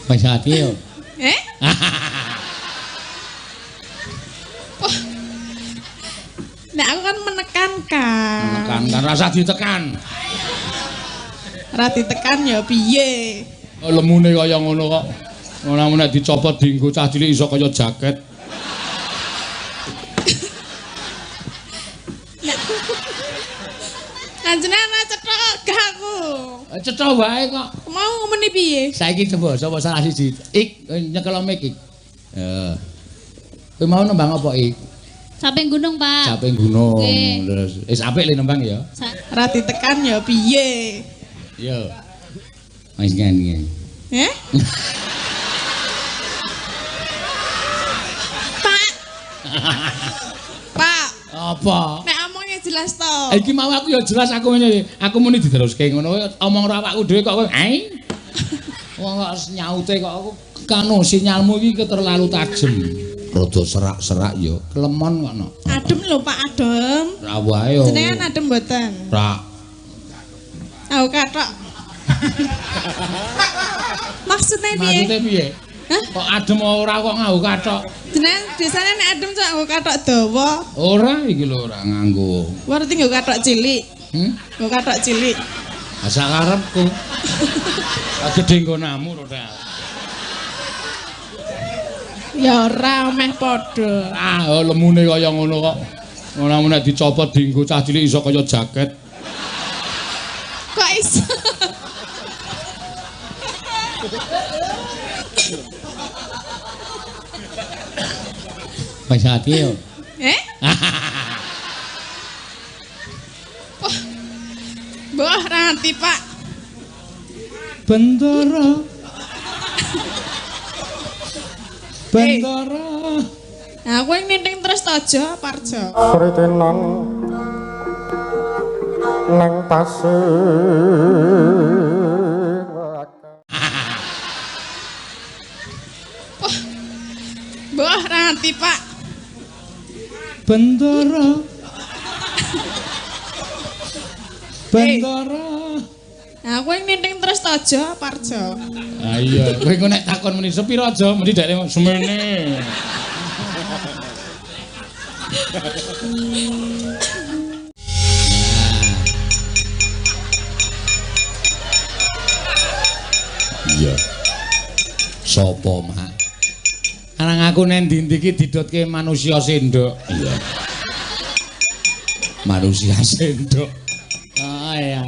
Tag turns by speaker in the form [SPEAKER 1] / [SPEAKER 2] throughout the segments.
[SPEAKER 1] Wis ati yo.
[SPEAKER 2] Eh? Nek aku kan menekankan.
[SPEAKER 1] Menekankan rasa ditekan.
[SPEAKER 2] Ra ditekan ya piye?
[SPEAKER 1] Oh, lemune kaya ngono kok. Ora nek dicopot dienggo cah cilik iso kaya jaket.
[SPEAKER 2] Kanjenengan cetha gak aku.
[SPEAKER 1] Cetha wae kok.
[SPEAKER 2] Mau meni piye?
[SPEAKER 1] Saiki coba sapa salah siji. Ik nyekel mic ik. Heeh. Kowe mau nembang apa ik?
[SPEAKER 3] Caping gunung, Pak.
[SPEAKER 1] Caping gunung. Terus wis apik le nembang ya.
[SPEAKER 2] Ra ditekan ya piye?
[SPEAKER 1] Yo. Wis ngene.
[SPEAKER 2] Heh? Pak. Pak.
[SPEAKER 1] Apa?
[SPEAKER 2] Nek omongnya jelas to.
[SPEAKER 1] Iki mau aku ya jelas aku ngene. Aku muni diteruske ngono omong ro awakku dhewe kok kowe ai. Wong kok nyaute kok aku kanu sinyalmu iki terlalu tajem. Rada serak-serak ya, kelemon kok no.
[SPEAKER 2] Adem lho Pak, adem.
[SPEAKER 1] Ra wae yo.
[SPEAKER 2] Jenengan adem mboten?
[SPEAKER 1] Ra.
[SPEAKER 2] Aku kathok. Maksudnya piye?
[SPEAKER 1] Maksudnya piye?
[SPEAKER 2] Hah?
[SPEAKER 1] Kok adem ora kok nganggo kathok?
[SPEAKER 2] Jenengan biasane nek adem cok nganggo kathok dawa.
[SPEAKER 1] Ora iki lho ora nganggo.
[SPEAKER 2] Berarti nganggo kathok cilik.
[SPEAKER 1] Hmm?
[SPEAKER 2] Nganggo kathok cilik.
[SPEAKER 1] Sak karepku. Gedhe nggonamu to, Dak.
[SPEAKER 2] Ya ora meh padha.
[SPEAKER 1] Ah, lemune kaya ngono kok. Ora nek dicopot dienggo cah cilik iso kaya jaket.
[SPEAKER 2] Kok iso?
[SPEAKER 1] Wis ati yo.
[SPEAKER 2] Eh? Mbah ra ngerti, Pak.
[SPEAKER 1] Bentara. Bentara.
[SPEAKER 2] Nah, kowe ninting terus to aja, Parjo.
[SPEAKER 4] Kritenan nang pasir.
[SPEAKER 2] Mbah ra ngerti, Pak.
[SPEAKER 1] Bentara. Bentara.
[SPEAKER 2] Nah, kowe ninting terus to aja, Parjo.
[SPEAKER 1] Ah iya, kowe engko nek takon muni sepiro aja, muni dhek semene. Iya. Sopo, Mak? Arang aku neng ndi-ndi iki didotke manusia sendok. Iya. Manusia sendok. Oh iya.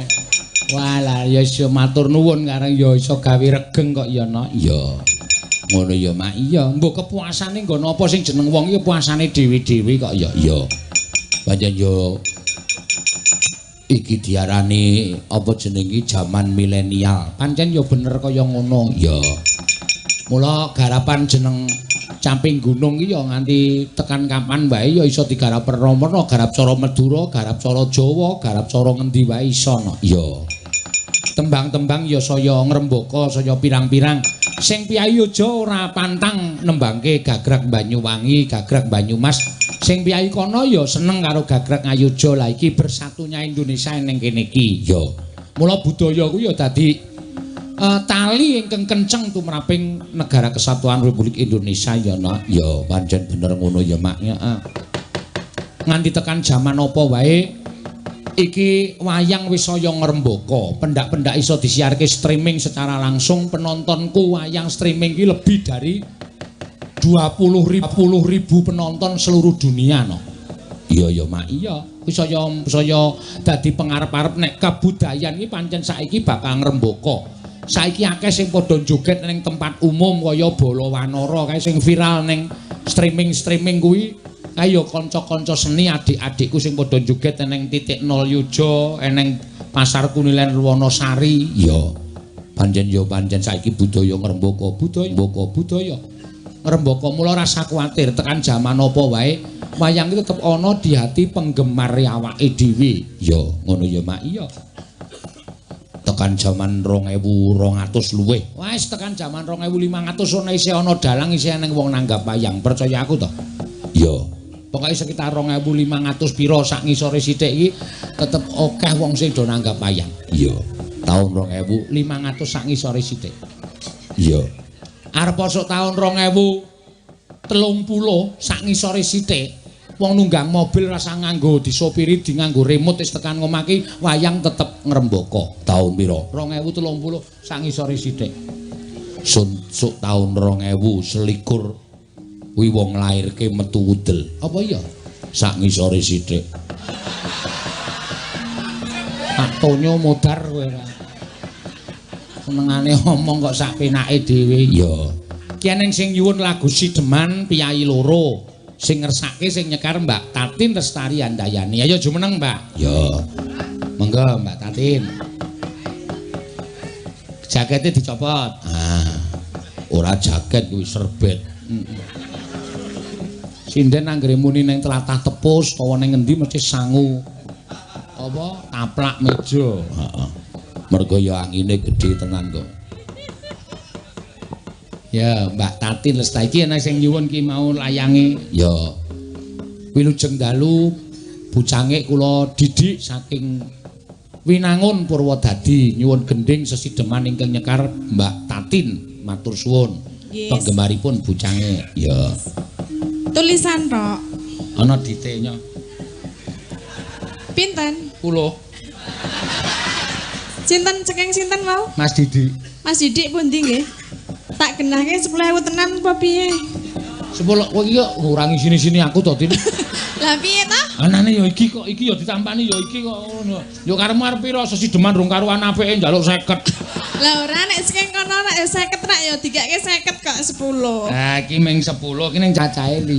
[SPEAKER 1] Walah ya iso matur nuwun kareng ya iso gawe regeng kok ya, Nok. Iya. Ngono ya, Mak. Iya, mbok kepuasane nggon apa sing jeneng wong iki puasane dhewe-dhewe kok ya. Iya. Pancen ya iki diarani apa jeneng iki jaman milenial. Pancen ya bener kaya ngono. Iya. Mula garapan jeneng Camping Gunung iki ya nganti tekan kapan wae ya iso digarap werna-werna, garap cara Madura, garap cara Jawa, garap cara ngendi wae iso no. Iya. Tembang-tembang ya saya ngrembaka, saya pirang-pirang. Sing piyayi aja ora pantang nembangke gagrak Banyuwangi, gagrak Banyumas. Sing piyayi kono ya seneng karo gagrak Ngayogya. Lah iki bersatunya Indonesia ning kene iki. Ya. Mula budaya kuwi ya dadi tali ingkang kenceng tumraping Negara Kesatuan Republik Indonesia ya, Nak. Ya, pancen bener ngono ya, Mak. Ya. Nganti tekan jaman apa wae iki wayang wis saya ngrembaka, pendak-pendak iso disiarke streaming secara langsung, penontonku wayang streaming iki lebih dari 20.000 penonton seluruh dunia no. Iya ya, Mak. Iya, kuwi saya dadi pengarep-arep nek kabudayan iki pancen saiki bakal ngrembaka. Saiki akeh sing padha joget ning tempat umum kaya Bala Wanara kae sing viral ning streaming-streaming kuwi kae ya kanca-kanca seni adik-adikku sing padha joget ning titik nol Yuja, ning Pasar Kunilen Wonosari. Ya. Pancen ya pancen saiki budaya ngrembaka, budaya mbaka budaya ngrembaka. Mula rasa kuwatir tekan jaman apa wae wayang iki tetep ana di hati penggemar awake dhewe. Ya, ngono ya, Mak. Iya. Tekan jaman 2200 luwih. Wis tekan jaman 2500 ana isih ana dalang isih eneng wong nanggap wayang. Percaya aku to? Ya. Pokoke sekitar 2500 pira sak ngisore sithik iki tetep akeh wong sing do nanggap wayang. Iya. Taun 2500 sak ngisore sithik. Iya. Arep sok taun 2030 sak ngisore sithik. Wong nunggang mobil rasa nganggo disopiri di nganggo remote wis tekan ngomah ki wayang tetep ngrembaka. Taun pira? 2030 sak ngisore sithik. Sun sok taun 2021 kuwi wong lairke metu udel. Apa iya? Sak ngisore sithik. Pak Tonyo modar kowe ora. Senengane omong kok sak penake dhewe. Iya. Ki eneng sing nyuwun lagu Sideman piyayi loro. Sing ngersake sing nyekar Mbak Tatin Lestari Handayani. Ayo jumeneng, Mbak. Ya. Monggo Mbak Tatin. Jakete dicopot. Ah. Ora jaket kuwi serbet. Sinden anggere muni ning tlatah tepus utawa ning ngendi mesti sangu. Apa taplak meja. Heeh. Mergo ya angine gedhe tenan kok. Ya, Mbak Tatin Lestari iki ana sing nyuwun ki mau layange. Ya. Wilujeng dalu bucange kula Didik saking Winangun Purwodadi nyuwun gendhing sesideman ingkang nyekar Mbak Tatin matur suwun.
[SPEAKER 2] Yes.
[SPEAKER 1] Penggemaripun bucange. Ya.
[SPEAKER 2] Tulisan tok.
[SPEAKER 1] Ana dite-nya.
[SPEAKER 2] Pinten?
[SPEAKER 1] 10.
[SPEAKER 2] Sinten cekeng sinten mau?
[SPEAKER 1] Mas Didik.
[SPEAKER 2] Mas Didik pundi nggih? Tak genahke 10.000 tenan apa piye?
[SPEAKER 1] 10 kowe iki kok ngurangi sini-sini aku to, Tin.
[SPEAKER 2] Lah piye ta?
[SPEAKER 1] Anane ya iki kok iki ya ditampani ya iki kok ngono. Ya karepmu arep pira sesideman rung karuan apike njaluk 50.
[SPEAKER 2] Lah ora nek sing kono nek 50 rak ya dikake 50 kok 10.
[SPEAKER 1] Lah iki ming 10 iki ning cacahe 5.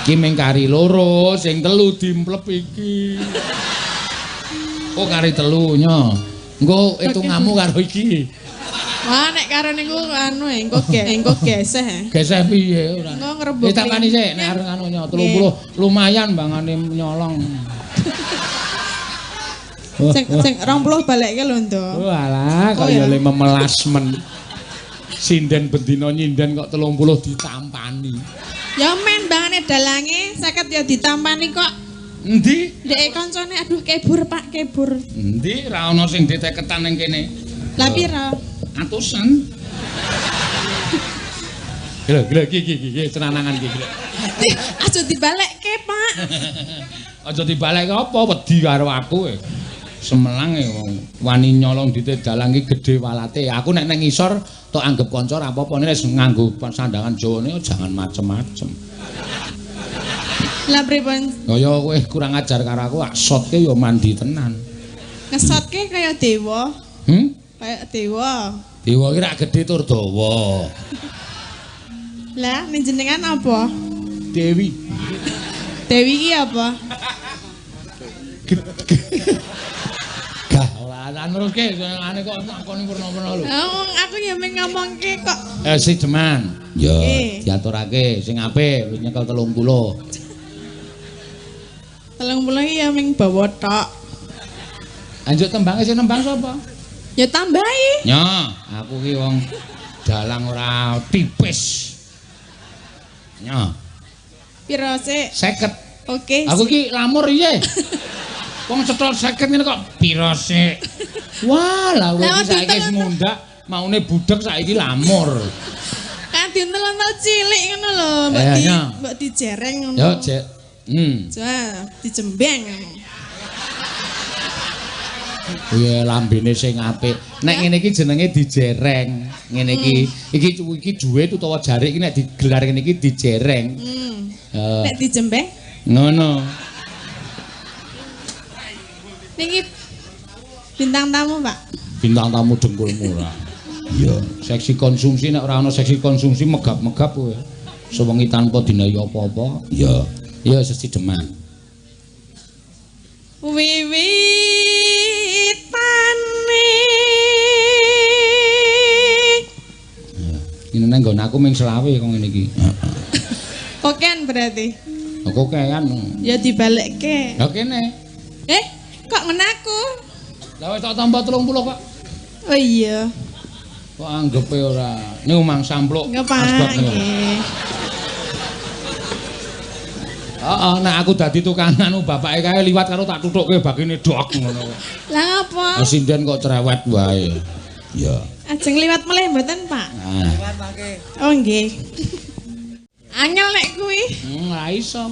[SPEAKER 1] Iki ming kari loro, sing telu dimplep iki. Oh kari telu nyo. Engko hitunganmu karo iki.
[SPEAKER 2] Wah nek karo niku anu engko geseh.
[SPEAKER 1] Geseh piye ora?
[SPEAKER 2] Engko ngrebuk.
[SPEAKER 1] Ditapani sik nek arep anu nyo 30 lumayan bangane nyolong.
[SPEAKER 2] Sing sing 20 balekke lho, Nduk.
[SPEAKER 1] Walah kok ya le memelas men. Sinden bendina nyinden kok 30 ditampani.
[SPEAKER 2] Ya men bangane dalange 50 ya ditampani kok.
[SPEAKER 1] Endi?
[SPEAKER 2] Ndeke kancane aduh kebur Pak, kebur.
[SPEAKER 1] Endi ra ono sing diteketan ning kene.
[SPEAKER 2] Lah pira?
[SPEAKER 1] Atusan. Gila, gila iki iki iki cenanangan iki.
[SPEAKER 2] Aja dibalekke, Pak.
[SPEAKER 1] Aja dibalekke apa wedi karo aku e. Semelang e wong wani nyolong dite dalang iki gedhe walate. Aku nek nang ngisor tok anggep kanca ora apa-apa nek nganggo sandangan Jawane jangan macem-macem.
[SPEAKER 2] Lah pripun?
[SPEAKER 1] Kaya kowe kurang ajar karo aku, sotke ya mandi tenan.
[SPEAKER 2] Ngesotke kaya dewa.
[SPEAKER 1] Hmm?
[SPEAKER 2] Kaya dewa.
[SPEAKER 1] Dewa iki rak gedhe tur dawa.
[SPEAKER 2] Lah, jenengan apa?
[SPEAKER 1] Dewi.
[SPEAKER 2] Dewi iki apa?
[SPEAKER 1] Gah, ora neruske senengane kok takoni purna-purna lho.
[SPEAKER 2] Lah aku ya mung ngomongke kok.
[SPEAKER 1] Sideman. Ya, diaturake sing apik wis nyekel 30.
[SPEAKER 2] 30 iki ya ming bawa tok.
[SPEAKER 1] Anjuk tembange sing nembang sapa?
[SPEAKER 2] Ya tambahi.
[SPEAKER 1] Nyo, aku ki wong dalang ora tipis. Nyo.
[SPEAKER 2] Piro sik?
[SPEAKER 1] 50.
[SPEAKER 2] Oke.
[SPEAKER 1] Aku ki lamur piye? Wong cetol 50 ngene kok piro sik? Wah, lah kowe iki saiki wis mundak, maune budhek saiki lamur.
[SPEAKER 2] Kan dientel-entel cilik ngono lho, mbok di mbok dijereng ngono.
[SPEAKER 1] Yo, jek.
[SPEAKER 2] Coba dijembeng.
[SPEAKER 1] Iya, lambene sing apik. Nek ngene iki jenenge dijereng. Ngene iki, iki iki duit utawa jarik iki nek digelar ngene iki dijereng.
[SPEAKER 2] Nek dijembeng?
[SPEAKER 1] Ngono.
[SPEAKER 2] Niki bintang tamu, Pak.
[SPEAKER 1] Bintang tamu dengkulmu ora. Iya, seksi konsumsi nek ora ana seksi konsumsi megap-megap kowe. Sewengi tanpa dinayi apa-apa. Iya. Iya sesideman.
[SPEAKER 2] Wiwitane.
[SPEAKER 1] Ini nang nggon aku ming 25 kok ngene iki.
[SPEAKER 2] Kokean berarti.
[SPEAKER 1] Kokean.
[SPEAKER 2] Ya dibalekke.
[SPEAKER 1] Lah kene.
[SPEAKER 2] Kok ngene aku?
[SPEAKER 1] Lah wis tak tambah 30 kok.
[SPEAKER 2] Oh iya.
[SPEAKER 1] Kok anggepe ora. Niku mang sampluk.
[SPEAKER 2] Nggih, nggih.
[SPEAKER 1] Heeh, nek aku dadi tukang anu bapake kae liwat karo tak tuthukke bakine dok ngono.
[SPEAKER 2] Lah ngapa?
[SPEAKER 1] Sinden kok cerewet wae. Ya.
[SPEAKER 2] Ajeng liwat melih mboten, Pak?
[SPEAKER 1] Nah.
[SPEAKER 5] Liwat mangke.
[SPEAKER 2] Oh nggih. Angel nek kuwi.
[SPEAKER 1] Ora iso.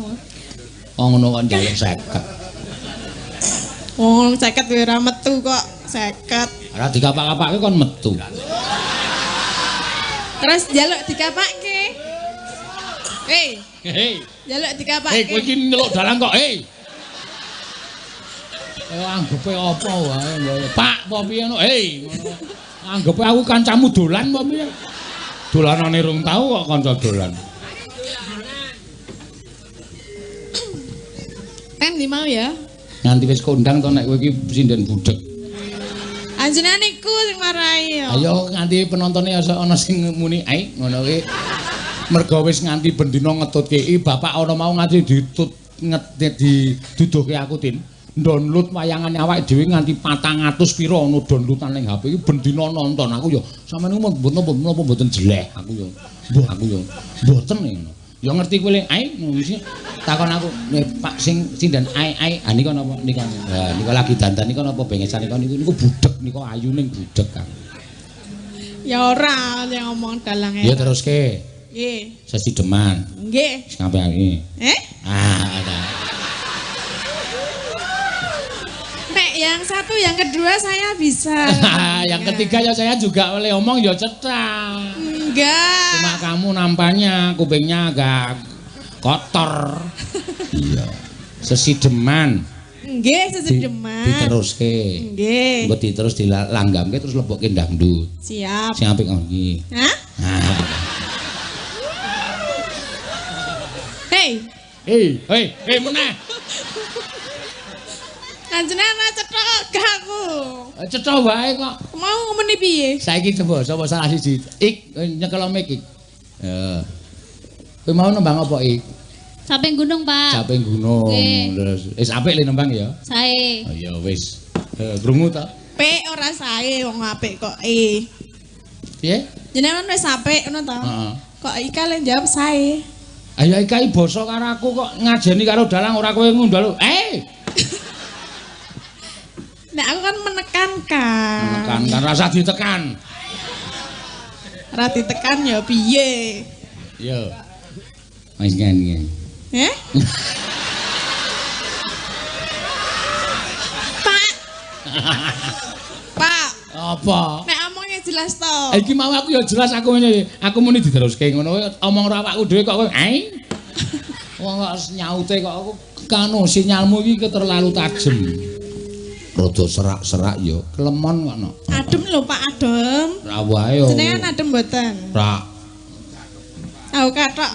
[SPEAKER 1] Wong ngono kok njaluk 50.
[SPEAKER 2] Wong 50 kuwi ora metu kok, 50.
[SPEAKER 1] Ora dikapak-kapake kon metu.
[SPEAKER 2] Terus njaluk dikapake. Hei.
[SPEAKER 1] Hei.
[SPEAKER 2] Njaluk dikapake.
[SPEAKER 1] Hei, kowe iki nyeluk dalang kok, hei. Anggepe apa wae. Pak, apa piye ngono? Hei, ngono. Anggepe aku kancamu dolan apa piye? Dolanane rung tau kok kanca dolan.
[SPEAKER 2] Kan ndi mau ya?
[SPEAKER 1] Nganti wis kondang to nek kowe iki sinden budheg.
[SPEAKER 2] Anjenengan niku sing marai ya.
[SPEAKER 1] Ayo nganti penontone ana sing muni ai ngono kuwi. Mergo wis nganti bendina ngetutke bapak ana mau nganti ditut diduduhke aku Tin. Download wayangane awake dhewe nganti 400 pira ana downloadan ning HP iki bendina nonton aku ya sampeyan niku mboten napa mboten jeleh aku ya mbuh aku ya mboten ngono ya ngerti kowe le ai mesti takon aku Pak sing sinden ai ai ha nika napa nika ha nika lagi dandan nika napa bengesan nika niku niku budheg nika ayuning budheg Kang
[SPEAKER 2] ya ora sing ngomong dalange
[SPEAKER 1] ya teruske
[SPEAKER 2] nggih
[SPEAKER 1] sesideman
[SPEAKER 2] nggih
[SPEAKER 1] sing apik iki ah ada.
[SPEAKER 2] Yang satu, yang kedua saya bisa.
[SPEAKER 1] Yang ketiga ya saya juga oleh omong ya cetak.
[SPEAKER 2] Enggak.
[SPEAKER 1] Cuma kamu nampaknya kupingnya agak kotor. Iya. Sesideman.
[SPEAKER 2] Nggih, sesideman.
[SPEAKER 1] Diteruske.
[SPEAKER 2] Nggih.
[SPEAKER 1] Engko diterus dilanggamke terus lebokke dangdut.
[SPEAKER 2] Siap.
[SPEAKER 1] Sing apik ngono iki.
[SPEAKER 2] Hah?
[SPEAKER 1] Nah.
[SPEAKER 2] Hei.
[SPEAKER 1] Hei, hei, hei meneh.
[SPEAKER 2] Kanjenengan ora cetha gak aku.
[SPEAKER 1] Cetha wae kok.
[SPEAKER 2] Mau muni piye?
[SPEAKER 1] Saiki coba sapa salah siji. Ik nyekel mic ik. Ya. Kowe mau nembang apa ik?
[SPEAKER 3] Caping gunung, Pak.
[SPEAKER 1] Caping gunung. Terus wis apik le nembang ya?
[SPEAKER 3] Sae.
[SPEAKER 1] Oh ya wis. Krungu ta?
[SPEAKER 2] P ora sae wong apik kok e.
[SPEAKER 1] Piye?
[SPEAKER 2] Jenengan wis apik ngono ta?
[SPEAKER 1] Heeh.
[SPEAKER 2] Kok Ika le jawab sae.
[SPEAKER 1] Ayo Ika iki basa karo aku kok ngajeni karo dalang ora kowe ngundal. Eh.
[SPEAKER 2] Nah, aku kan menekankan.
[SPEAKER 1] Menekankan, rasa ditekan.
[SPEAKER 2] Ora ditekan ya piye?
[SPEAKER 1] Yo. Wis ngene.
[SPEAKER 2] Eh? Pak. Pak.
[SPEAKER 1] Apa?
[SPEAKER 2] Nek omongnya jelas to.
[SPEAKER 1] Iki mau aku ya jelas aku ngene. Aku muni diteruske ngono omong ora awakku dhewe kok kowe. Ai. Wong kok nyaute kok aku kanu sinyalmu iki terlalu tajem. Rada serak-serak ya, kelemon kok no.
[SPEAKER 2] Adem lho Pak, adem.
[SPEAKER 1] Ra wae yo.
[SPEAKER 2] Jenengan adem mboten?
[SPEAKER 1] Ra.
[SPEAKER 2] Aku kathok.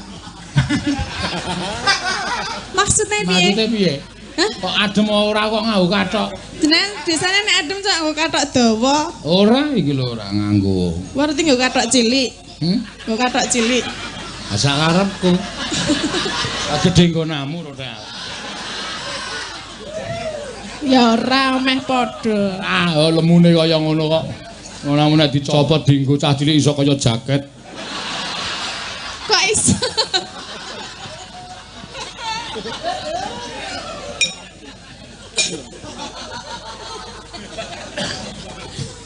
[SPEAKER 2] Maksudnya piye?
[SPEAKER 1] Maksudnya piye?
[SPEAKER 2] Hah?
[SPEAKER 1] Kok adem ora kok nganggo kathok?
[SPEAKER 2] Jenengan biasanya nek adem kok nganggo kathok dawa.
[SPEAKER 1] Ora iki lho ora nganggo.
[SPEAKER 2] Berarti nganggo kathok cilik. Nganggo kathok cilik.
[SPEAKER 1] Sak karepku. Gedhe nggonamu ora.
[SPEAKER 2] Ya ora meh padha.
[SPEAKER 1] Ah, lemune kaya ngono kok. Ngono nek dicopot dienggo cah cilik iso kaya jaket.
[SPEAKER 2] Kok iso?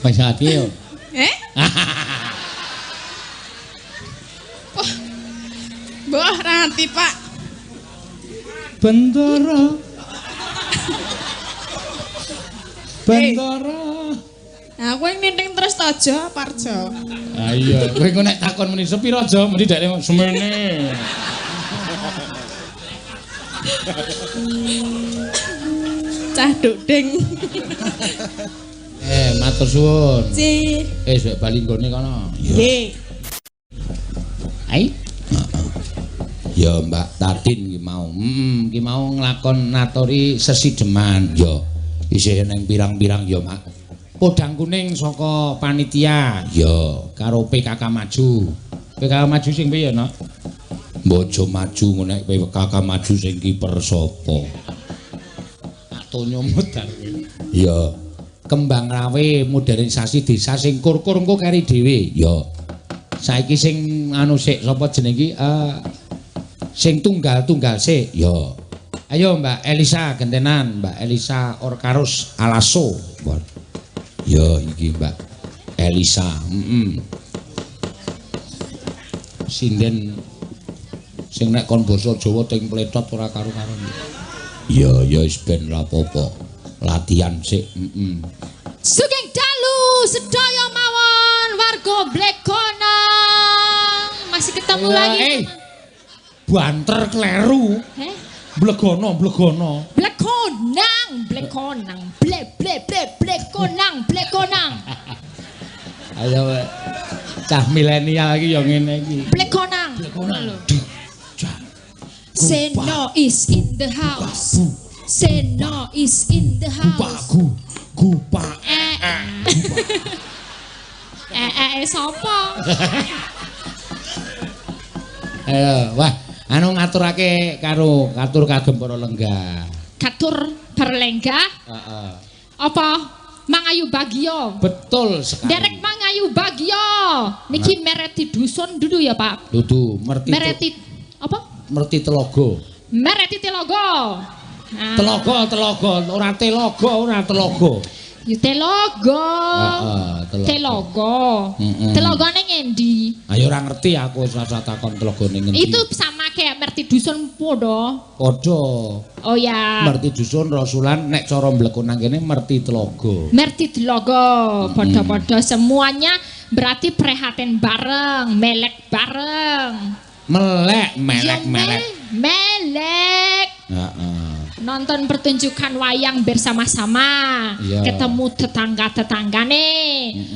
[SPEAKER 1] Wis ati yo.
[SPEAKER 2] Eh? Mbah ra ngerti, Pak.
[SPEAKER 1] Bentara. Bentara.
[SPEAKER 2] Nah, kowe ninting terus to aja, Parjo.
[SPEAKER 1] Ah iya, kowe engko nek takon muni sepiro aja, muni dekne semene.
[SPEAKER 2] Cah duding.
[SPEAKER 1] Matur suwun.
[SPEAKER 2] Si.
[SPEAKER 1] Wis bali nggone kono.
[SPEAKER 2] Nggih.
[SPEAKER 1] Ai. Ya Mbak Tatin ki mau. Ki mau nglakon natori sesideman ya. Isih nang pirang-pirang ya, Mak. Podang kuning saka panitia ya karo PKK Maju. PKK Maju sing piye, Nok? Mbojo maju ngono nek PKK Maju sing kiper sapa? Tak tonyo modal kowe. Ya. Kembang Rawe modernisasi desa sing kur-kur engko keri dhewe. Ya. Saiki sing anu sik sapa jeneng iki sing tunggal-tunggal sik. Ya. Ayo Mbak Elisa gentenan, Mbak Elisa Orkarus Alaso. Ya iki Mbak Elisa. Heeh. Sinden sing nek kon basa Jawa ting pletot ora karo-karo. Ya ya wis ben ra apa-apa. Latihan sik. Heeh.
[SPEAKER 3] Sugeng dalu sedaya mawon warga Blegonang. Masih ketemu lagi.
[SPEAKER 1] Banter kleru.
[SPEAKER 3] Heh?
[SPEAKER 1] Blegono, Blegono.
[SPEAKER 3] Blegonang, Blegonang. Ble ble ble Blegonang, Blegonang.
[SPEAKER 1] Ayo cah milenial iki ya ngene iki.
[SPEAKER 3] Blegonang.
[SPEAKER 1] Blegonang.
[SPEAKER 3] Seno is in the house. Seno is in the house.
[SPEAKER 1] Gupa gupa.
[SPEAKER 3] Sapa?
[SPEAKER 1] Ayo, wah, anu ngaturake karo katur kagem para lenggah.
[SPEAKER 3] Katur para lenggah?
[SPEAKER 1] Heeh.
[SPEAKER 3] Apa? Mangayu Bagyo.
[SPEAKER 1] Betul sekali.
[SPEAKER 3] Derek Mangayu Bagyo. Niki mereti dusun dudu ya, Pak?
[SPEAKER 1] Dudu, merti.
[SPEAKER 3] Mereti apa?
[SPEAKER 1] Merti Telogo.
[SPEAKER 3] Mereti Telogo. Nah.
[SPEAKER 1] Telogo, telogo, ora telogo, ora telogo.
[SPEAKER 3] Ya telogo.
[SPEAKER 1] Heeh,
[SPEAKER 3] telogo. Telogone ngendi?
[SPEAKER 1] Ayo ora ngerti aku wis rasa takon telogone ngendi.
[SPEAKER 3] Itu sama kayak merti dusun padha.
[SPEAKER 1] Padha.
[SPEAKER 3] Oh ya.
[SPEAKER 1] Merti dusun Rasulan nek cara Blegonang kene merti telogo.
[SPEAKER 3] Merti telogo, padha-padha semuanya berarti prihatin bareng, melek bareng.
[SPEAKER 1] Melek, melek, melek.
[SPEAKER 3] Melek.
[SPEAKER 1] Heeh.
[SPEAKER 3] Nonton pertunjukan wayang bersama-sama,
[SPEAKER 1] yeah.
[SPEAKER 3] Ketemu tetangga-tetanggane.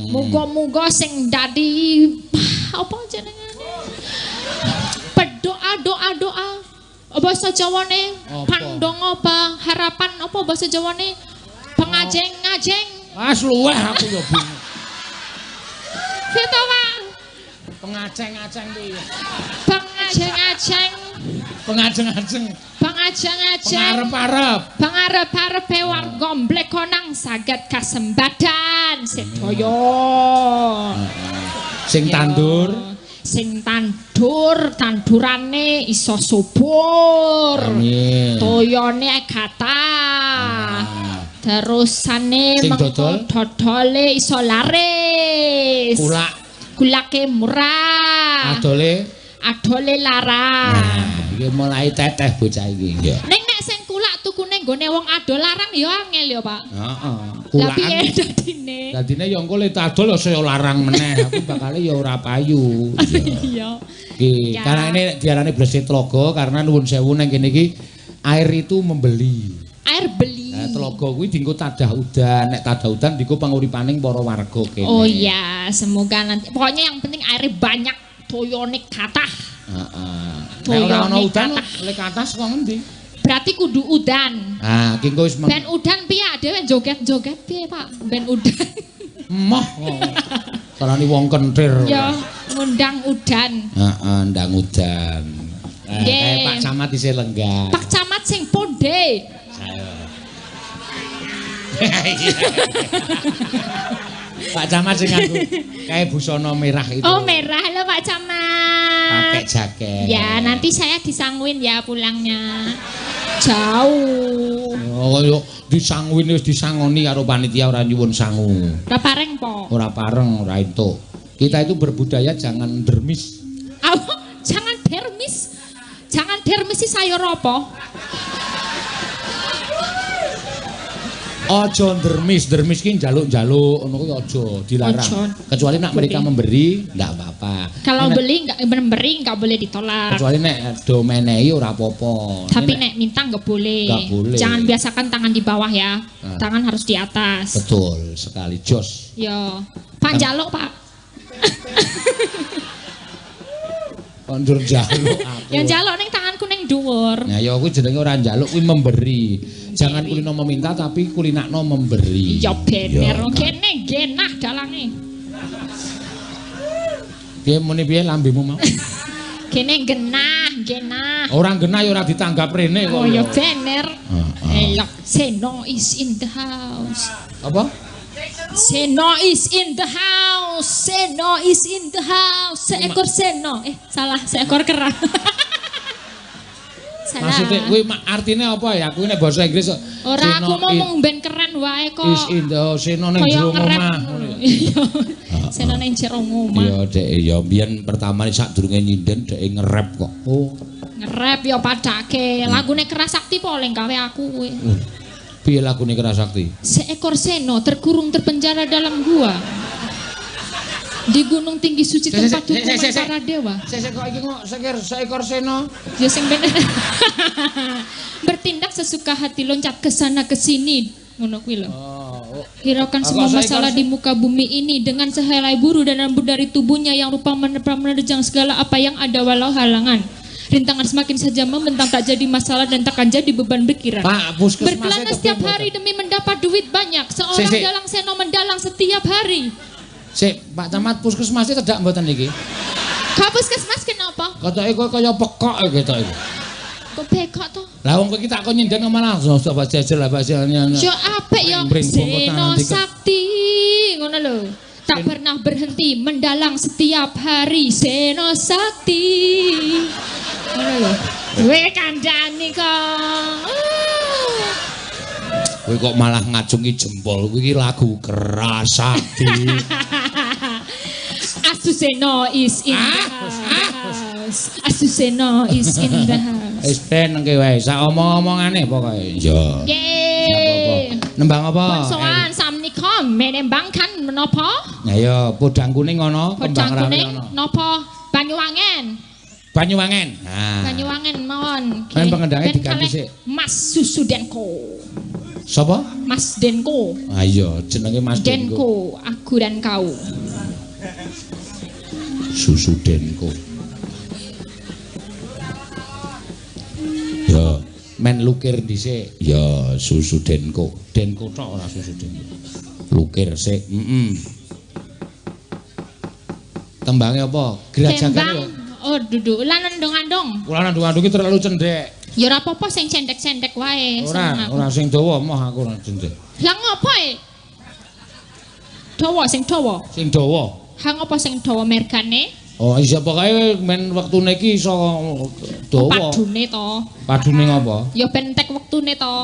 [SPEAKER 3] Muga-muga sing dadi apa jenengane? Berdoa doa doa. Basa Jawane pandonga harapan apa basa Jawane? Pengajeng-ngajeng.
[SPEAKER 1] Ah luweh aku ya bingung.
[SPEAKER 3] Piye to, Pak?
[SPEAKER 1] Pengajeng-ajeng piye?
[SPEAKER 3] Pengajeng-ajeng.
[SPEAKER 1] Pengajeng-ajeng.
[SPEAKER 3] Pengajeng-ajeng.
[SPEAKER 1] Pangarep-arep.
[SPEAKER 3] Pangarep-arepe warga Blegonang saged kasembadan sedaya.
[SPEAKER 1] Sing tandur,
[SPEAKER 3] sing tandur tandurane iso subur.
[SPEAKER 1] Amin.
[SPEAKER 3] Toyone kathah. Terusane mengko dodole iso laris.
[SPEAKER 1] Kulak.
[SPEAKER 3] Kulake murah.
[SPEAKER 1] Adole
[SPEAKER 3] adole larang.
[SPEAKER 1] Nah, iki mulai teteh bocah iki. Iya.
[SPEAKER 3] Ning nek sing kulak tukune nggone wong adol larang ya angel ya, Pak.
[SPEAKER 1] Heeh. Kulakan.
[SPEAKER 3] Lah piye dadine?
[SPEAKER 1] Dadine ya engko le adol ya saya larang meneh. Aku bakale ya ora payu.
[SPEAKER 3] Iya.
[SPEAKER 1] Iki karena ini diarani blesi telaga karena nuwun sewu nang kene iki air itu membeli.
[SPEAKER 3] Air beli.
[SPEAKER 1] Nah, telaga kuwi dienggo tadah udan, nek tadah udan dienggo panguripaning para warga kene.
[SPEAKER 3] Oh iya, semoga nanti pokoknya yang penting airnya banyak. Toyone kathah.
[SPEAKER 1] Heeh. Nek ora ana udan, lek kathah saka ngendi?
[SPEAKER 3] Berarti kudu udan.
[SPEAKER 1] Ah, ki engko wis
[SPEAKER 3] ben udan piye dhewe joget-joget piye, Pak? Ben udan.
[SPEAKER 1] Emoh. Karane wong kentir.
[SPEAKER 3] Ya, ngundang udan.
[SPEAKER 1] Heeh, ndang udan. Kae Pak Camat isih lenggah.
[SPEAKER 3] Pak Camat sing ponde.
[SPEAKER 1] Sayo. Pak Camat sing nganggo kae busana merah itu.
[SPEAKER 3] Oh, merah lho Pak Camat.
[SPEAKER 1] Pakai jaket.
[SPEAKER 3] Ya, nanti saya disangguin ya pulangnya. Jauh.
[SPEAKER 1] Oh, yo disangguin wis disangoni karo panitia ora nyuwun sangu.
[SPEAKER 3] Ora pareng po.
[SPEAKER 1] Ora pareng, ora entuk. Kita itu berbudaya jangan dermis.
[SPEAKER 3] Oh, jangan dermis. Jangan dermis sih sayur apa?
[SPEAKER 1] Aja dermis, dermis ki njaluk-njaluk ngono kuwi aja dilarang.
[SPEAKER 3] Aja.
[SPEAKER 1] Kecuali nek mereka memberi ndak apa-apa.
[SPEAKER 3] Kalau beli enggak memberi enggak boleh ditolak.
[SPEAKER 1] Kecuali nek do menehi ora apa-apa.
[SPEAKER 3] Tapi nek minta enggak boleh.
[SPEAKER 1] Enggak boleh.
[SPEAKER 3] Jangan biasakan tangan di bawah ya.
[SPEAKER 1] Nah.
[SPEAKER 3] Tangan harus di atas.
[SPEAKER 1] Betul sekali, jos.
[SPEAKER 3] Yo. Pak njaluk, Pak.
[SPEAKER 1] Kondur njaluk aku.
[SPEAKER 3] Ya njaluk ning tanganku ning dhuwur.
[SPEAKER 1] Nah ya kuwi jenenge ora njaluk kuwi memberi. Jangan kulino meminta tapi kulinakno memberi.
[SPEAKER 3] Ya bener. Kene genah dalange.
[SPEAKER 1] Piye muni piye lambemu mau?
[SPEAKER 3] Kene genah, genah.
[SPEAKER 1] Ora genah ya ora ditanggap rene kok.
[SPEAKER 3] Oh ya bener.
[SPEAKER 1] Heeh.
[SPEAKER 3] Elok Seno is in the house.
[SPEAKER 1] Apa?
[SPEAKER 3] Seno is in the house. Seno is in the house. Seekor seno. Salah, seekor kera. salah.
[SPEAKER 1] Maksude kuwi artine apa ya? Kuwi nek basa Inggris kok.
[SPEAKER 3] Ora aku ngomong ben keren wae kok.
[SPEAKER 1] Is in the Seno ning jero omah.
[SPEAKER 3] Iya. Seno ning jero omah.
[SPEAKER 1] Iya, Dek, ya mbiyen pertama sadurunge nyinden dhek nge-rap kok. Oh.
[SPEAKER 3] Nge-rap ya padake. Lagune Kerasakti po leng gawe aku kuwi.
[SPEAKER 1] Piye lagune Kerasakti?
[SPEAKER 3] Seekor seno terkurung terpenjara dalam gua. Di gunung tinggi suci tempat hukuman para dewa.
[SPEAKER 1] Sik kok iki kok seekor seno.
[SPEAKER 3] Ya sing bener. Bertindak sesuka hati, loncat ke sana ke sini, ngono kuwi lho. Hiraukan semua masalah di muka bumi ini dengan sehelai buru dan rambut dari tubuhnya yang rupa menerjang segala apa yang ada walau halangan. Rintangan semakin saja membentang tak jadi masalah dan takkan jadi beban pikiran.
[SPEAKER 1] Pak,
[SPEAKER 3] berkelana setiap hari demi mendapat duit banyak. Seorang dalang seno mendalang setiap hari.
[SPEAKER 1] Sik, Pak Camat puskesmas cedak mboten iki?
[SPEAKER 3] Ka puskesmas kenapa?
[SPEAKER 1] Ketoke kowe kaya pekok ketok iki.
[SPEAKER 3] Kok pekok to?
[SPEAKER 1] Lah wong kowe iki tak kon nyinden malah coba jajal lah Pak.
[SPEAKER 3] Yo apik yo Seno Sakti ngono lho. Tak pernah berhenti mendalang setiap hari Seno Sakti. Ngono lho. Kowe kandhani kok.
[SPEAKER 1] Kowe kok malah ngacungi jempol. Kuwi iki lagu Kerasakti.
[SPEAKER 3] Asuseno is in the house. Asuseno is in the house.
[SPEAKER 1] Wis ben engke wae sak omong-omongane pokoke. Iya.
[SPEAKER 3] Nggih.
[SPEAKER 1] Nembang apa?
[SPEAKER 3] Sowan samnika menembang kan menapa?
[SPEAKER 1] Nah ya podang kuning ana, kembang rawi ana.
[SPEAKER 3] Napa? Banyuwangen.
[SPEAKER 1] Banyuwangen. Nah.
[SPEAKER 3] Banyuwangen mawon.
[SPEAKER 1] Men pengendange diganti sik.
[SPEAKER 3] Mas Susu Denko.
[SPEAKER 1] Sapa?
[SPEAKER 3] Mas Denko.
[SPEAKER 1] Ah iya, jenenge Mas Denko.
[SPEAKER 3] Denko, aku dan kau.
[SPEAKER 1] Susu Denko. Ya, men lukir dhisik. Ya, Susu Denko. Denko tok ora Susu Denko. Lukir sik. Heeh. Tembange apa? Grajagan ya.
[SPEAKER 3] Oh, duduk lan andong-andong.
[SPEAKER 1] Lan andong-andong iki terlalu cendhek.
[SPEAKER 3] Ya ora apa-apa sing cendhek-cendhek wae.
[SPEAKER 1] Ora, ora sing dawa moh aku ora cendhek.
[SPEAKER 3] Lah ngopo e? Dawa sing dawa.
[SPEAKER 1] Sing dawa.
[SPEAKER 3] Ha ngopo sing dawa mergane?
[SPEAKER 1] Oh, iya pokoke men wektune iki iso dawa.
[SPEAKER 3] Padune to.
[SPEAKER 1] Padune ngopo?
[SPEAKER 3] Ya ben entek wektune to.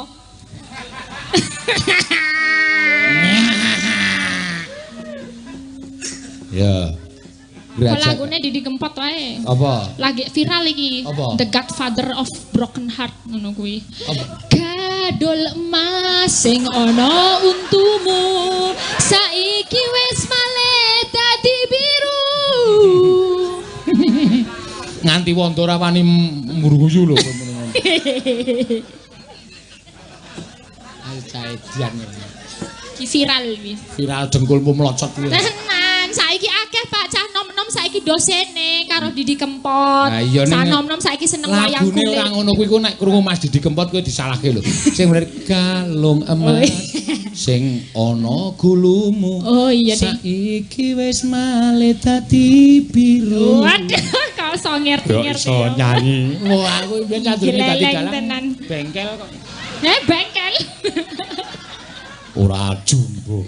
[SPEAKER 1] Ya.
[SPEAKER 3] Lagune Didi Kempot wae.
[SPEAKER 1] Apa?
[SPEAKER 3] Lagi viral iki.
[SPEAKER 1] Apa?
[SPEAKER 3] The Godfather of Broken Heart ngono kuwi.
[SPEAKER 1] Apa?
[SPEAKER 3] Gadol emas sing ana untumu saiki wis malih dadi biru.
[SPEAKER 1] Nganti wondo ora wani mruyu lho. Ayo caedian iki.
[SPEAKER 3] Ki viral iki.
[SPEAKER 1] Viral dengkulmu mlocot kuwi.
[SPEAKER 3] Tenan, saiki akeh Pak cah nom-nom saiki dosene karo Didi Kempot.
[SPEAKER 1] Cah
[SPEAKER 3] nom-nom saiki seneng wayang kulit.
[SPEAKER 1] Lagune ora ngono kuwi ku nek krungu Mas Didi Kempot kuwi disalahke lho. Sing bener kalung emas sing ana gulumu.
[SPEAKER 3] Oh iya
[SPEAKER 1] saiki wis malih dadi biru.
[SPEAKER 3] Waduh, kok iso ngerti-ngerti.
[SPEAKER 1] Iso nyanyi. Wah, aku mbiyen sadurunge dadi dalang bengkel kok.
[SPEAKER 3] Bengkel.
[SPEAKER 1] Ora jumbo.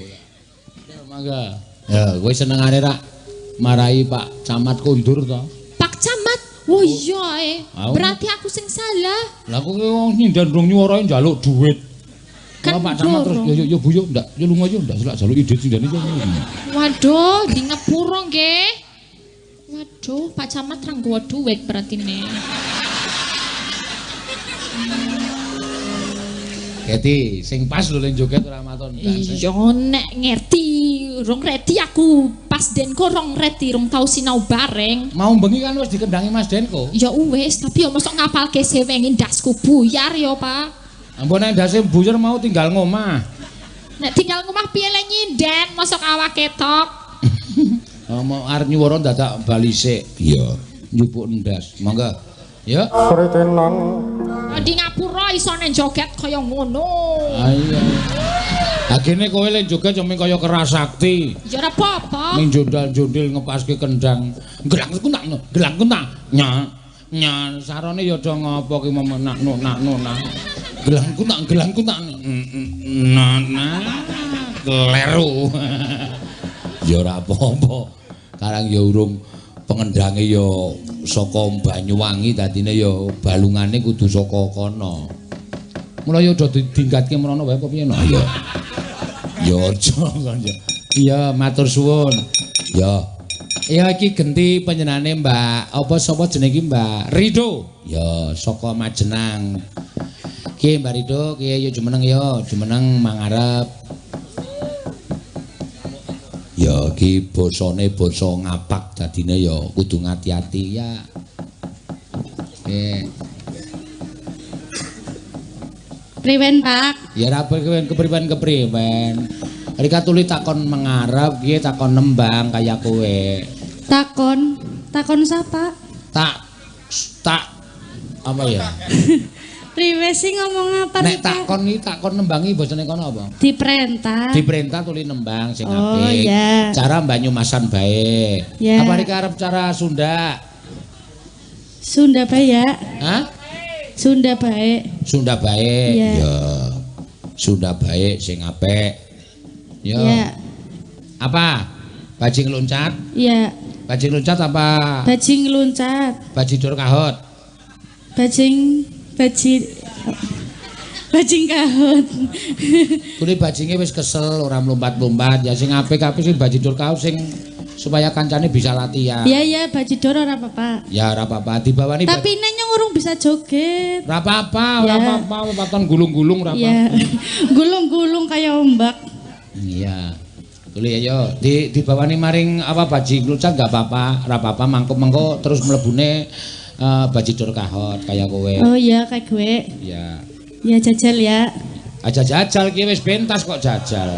[SPEAKER 1] Ya mangga. Ya, kowe senengane rak marai Pak Camat kondur to?
[SPEAKER 3] Pak Camat? Wah iya e. Berarti aku sing salah.
[SPEAKER 1] Lah kowe wong nyinden rong nyuwara njaluk duit.
[SPEAKER 3] Kan
[SPEAKER 1] Pak Camat terus yo yo Bu yo ndak yo lunga yo ndak selak jaluk ide sindene yo.
[SPEAKER 3] Waduh, di ngepuro nggih. Waduh, Pak Camat ra nggawa duit berarti ne.
[SPEAKER 1] Keti, sing pas lho ning joget ora maton.
[SPEAKER 3] Iya nek ngerti, rong reti aku pas Denko rong reti, rong tau sinau bareng.
[SPEAKER 1] Mau bengi kan wis dikendangi Mas Denko.
[SPEAKER 3] Ya wis, tapi ya mosok ngapalke sewengi ndasku buyar ya, Pak.
[SPEAKER 1] Ampun nek ndase buyar mau tinggal ngomah.
[SPEAKER 3] Nek tinggal ngomah piye le nyinden, mosok awak ketok.
[SPEAKER 1] Mau arep nyuwara dadak bali sik. Iya, njupuk ndas. Monggo. Ya.
[SPEAKER 3] Di ngapura isone joget kaya ngono.
[SPEAKER 1] Ah iya. Agene kowe le joget yo kaya Kerasakti.
[SPEAKER 3] Ya ora apa-apa.
[SPEAKER 1] Ning jondal-jondil ngepaske kendang. Gelang kuntak, gelang kuntak. Nya, nya sarone ya do ngopo ki menak nak nak. Gelang kuntak, gelang kuntak. Nah, nah. Kleru. Ya ora apa-apa. Karang ya urung Pengendange ya saka Banyuwangi dadine ya balungane kudu saka kono. Mula ya udah dinggatke mrono wae apa piye no? Ya. Ya aja kon ya. Iya, matur suwun. Ya. Ya iki genti panjenengane Mbak, apa sapa jenenge iki Mbak Rido? Ya, saka Majenang. Ki Mbak Rido, ki ya jumeneng ya, jumeneng mangarep. Ya iki basane basa ngapak dadine ya kudu ngati-ati ya.
[SPEAKER 2] Priwen, Pak?
[SPEAKER 1] Ya ora priwen kepriwen kepriwen. Rika tuli takon mengarep, ki takon nembang kaya kowe.
[SPEAKER 2] Takon, takon sapa?
[SPEAKER 1] Tak tak apa ya?
[SPEAKER 2] Priwe sih ngomong apa?
[SPEAKER 1] Nek takon iki takon nembangi bojone kono apa?
[SPEAKER 2] Diperintah.
[SPEAKER 1] Diperintah tuli nembang sing
[SPEAKER 2] apik. Oh iya.
[SPEAKER 1] Cara Banyumasan bae.
[SPEAKER 2] Yeah.
[SPEAKER 1] Apa rika arep cara Sunda?
[SPEAKER 2] Sunda bae ya.
[SPEAKER 1] Hah?
[SPEAKER 2] Sunda bae.
[SPEAKER 1] Sunda bae.
[SPEAKER 2] Ya.
[SPEAKER 1] Ya. Sunda bae sing apik. Ya.
[SPEAKER 2] Ya.
[SPEAKER 1] Apa? Bajing loncat?
[SPEAKER 2] Iya.
[SPEAKER 1] Bajing loncat apa?
[SPEAKER 2] Bajing loncat.
[SPEAKER 1] Bajidor kahot.
[SPEAKER 2] Bajing bajing kahot.
[SPEAKER 1] Tuli bajinge wis kesel ora mlumpat-mlumpat. Ya sing apik-apik sing bajidor kahot sing supaya kancane bisa latihan.
[SPEAKER 2] Iya ya, bajidor ora apa-apa.
[SPEAKER 1] Ya ora apa-apa dibawani.
[SPEAKER 2] Tapi nek urung bisa joget.
[SPEAKER 1] Ora apa-apa, ora apa-apa, waton gulung-gulung ora apa-apa.
[SPEAKER 2] Iya. Gulung-gulung kaya ombak.
[SPEAKER 1] Iya. Tuli ayo dibawani maring apa bajing loncat enggak apa-apa, ora apa-apa mangkuk-mangkuk terus mlebune bajidor kahot kaya kowe.
[SPEAKER 2] Oh iya kayak gue.
[SPEAKER 1] Iya.
[SPEAKER 2] Ya jajal ya.
[SPEAKER 1] Aja jajal ki wis pentas kok jajal.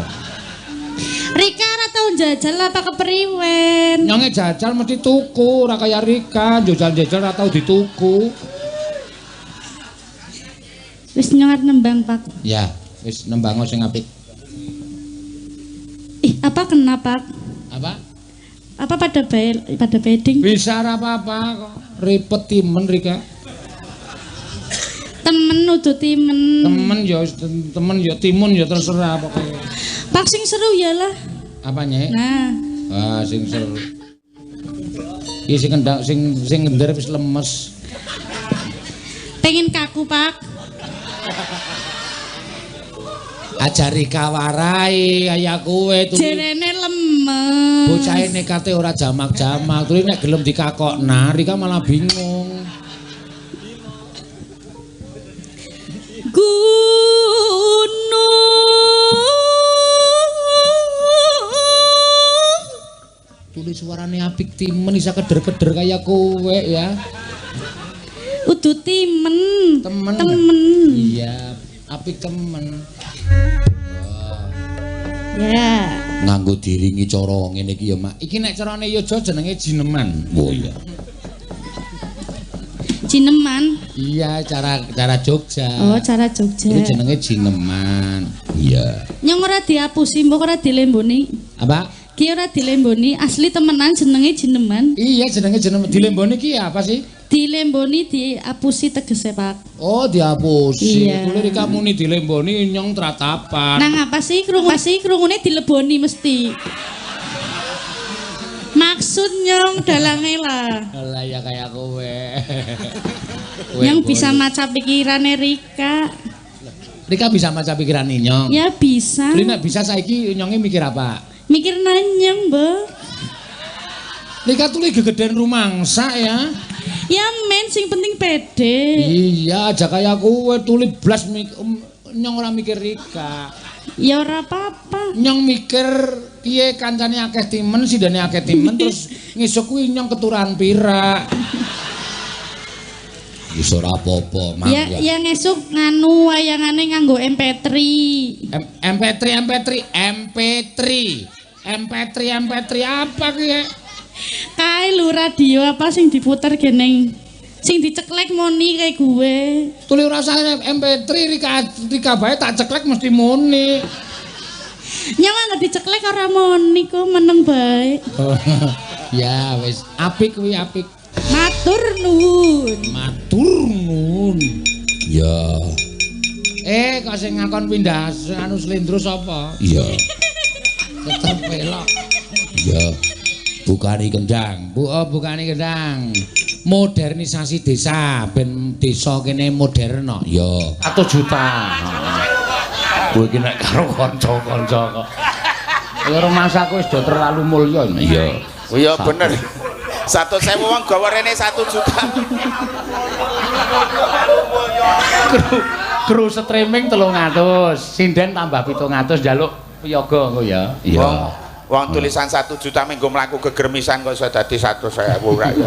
[SPEAKER 2] Rika ora tau jajal apa kepriwen.
[SPEAKER 1] Nyonge jajal mesti tuku, ora kaya Rika, jajal-jajal ora tau dituku.
[SPEAKER 2] Wis nyong arep nembang, Pak.
[SPEAKER 1] Ya, wis nembang sing apik.
[SPEAKER 2] Ih, apa kena, Pak?
[SPEAKER 1] Apa?
[SPEAKER 2] Apa pada bae pada beding?
[SPEAKER 1] Bisa ora apa-apa kok. Ripet timen Rika.
[SPEAKER 2] Temen udu timen.
[SPEAKER 1] Temen ya temen ya timun ya terserah pokoknya.
[SPEAKER 2] Pak sing seru ya lah.
[SPEAKER 1] Apanya?
[SPEAKER 2] Nah.
[SPEAKER 1] Ah sing seru. Iki sing kendang sing sing ngender wis lemes.
[SPEAKER 2] Pengen kaku, Pak.
[SPEAKER 1] Aja Rika warai kaya kowe tuli.
[SPEAKER 2] Jerene lemes.
[SPEAKER 1] Bocahe nekate ora jamak-jamak, tuli nek gelem dikakokna Rika malah bingung.
[SPEAKER 2] Gunung
[SPEAKER 1] tuli suarane apik timen isa keder-keder kaya kowe ya.
[SPEAKER 2] Udu timen.
[SPEAKER 1] Temen.
[SPEAKER 2] Temen.
[SPEAKER 1] Iya, apik temen.
[SPEAKER 2] Ya.
[SPEAKER 1] Nganggo diringi cara ngene iki ya, Mak. Iki nek carane Yojo jenenge jineman. Oh iya.
[SPEAKER 2] Jineman?
[SPEAKER 1] Iya, cara cara Jogja.
[SPEAKER 2] Oh, cara Jogja.
[SPEAKER 1] Iki jenenge jineman. Iya.
[SPEAKER 2] Nyong ora diapusi, mbok ora dilemboni.
[SPEAKER 1] Apa?
[SPEAKER 2] Ki ora dilemboni, asli temenan jenenge jineman.
[SPEAKER 1] Iya, jenenge jineman. Dilemboni ki apa sih?
[SPEAKER 2] Dilemboni diapusi tegese, Pak.
[SPEAKER 1] Oh, diapusi.
[SPEAKER 2] Iya.
[SPEAKER 1] Kuwi Rika muni dilemboni nyong tratapan.
[SPEAKER 2] Nang apa sih krungu sih krungune dileboni mesti. Maksud nyong dalange lah.
[SPEAKER 1] Lah ya kaya kowe.
[SPEAKER 2] Yang bisa maca pikirane Rika.
[SPEAKER 1] Rika bisa maca pikirane nyong.
[SPEAKER 2] Ya bisa.
[SPEAKER 1] Kuwi nek bisa saiki nyonge mikir apa?
[SPEAKER 2] Mikir nanyang, Mbak.
[SPEAKER 1] Rika tuli gegeden rumangsa ya.
[SPEAKER 2] Ya men sing penting pede.
[SPEAKER 1] Iya, aja kaya kowe tuli blas nyong ora mikir Rika.
[SPEAKER 2] Ya ora apa-apa.
[SPEAKER 1] Nyong mikir piye kancane akeh timen, sidane akeh timen terus ngesuk kuwi nyong keturahan pira. Wis ora apa-apa, Mang.
[SPEAKER 2] Ya, ya ngesuk nganu wayangane nganggo MP3.
[SPEAKER 1] MP3 MP3 MP3. MP3 MP3 apa ki?
[SPEAKER 2] Kae lho radio apa sing diputer geneng sing diceklek moni kayak gue.
[SPEAKER 1] Tuli ora usah MP3 Rika bae tak ceklek mesti moni.
[SPEAKER 2] Nyawa nggak diceklek ora moni kok meneng bae.
[SPEAKER 1] Ya wis apik kuwi apik.
[SPEAKER 2] Matur nuwun.
[SPEAKER 1] Matur nuwun. Ya. Kok sing ngakon pindah anu slendro sapa? Iya. Tetep elok. Iya. Bukani kendang. Bu, oh, bukani kendang. Modernisasi desa ben desa kene modern kok. Ya, 1 juta. Kowe iki nek karo kanca-kanca kok. Ya rumangsaku wis do terlalu mulya. Iya.
[SPEAKER 5] Oh iya bener. 100.000 wong gawa rene 1 juta.
[SPEAKER 1] Kru streaming 300, sinden tambah 700 njaluk piyaga engko ya. Iya.
[SPEAKER 5] Wong tulisan 1 juta menggo mlaku gegermisan kok iso dadi 100.000 ora ya.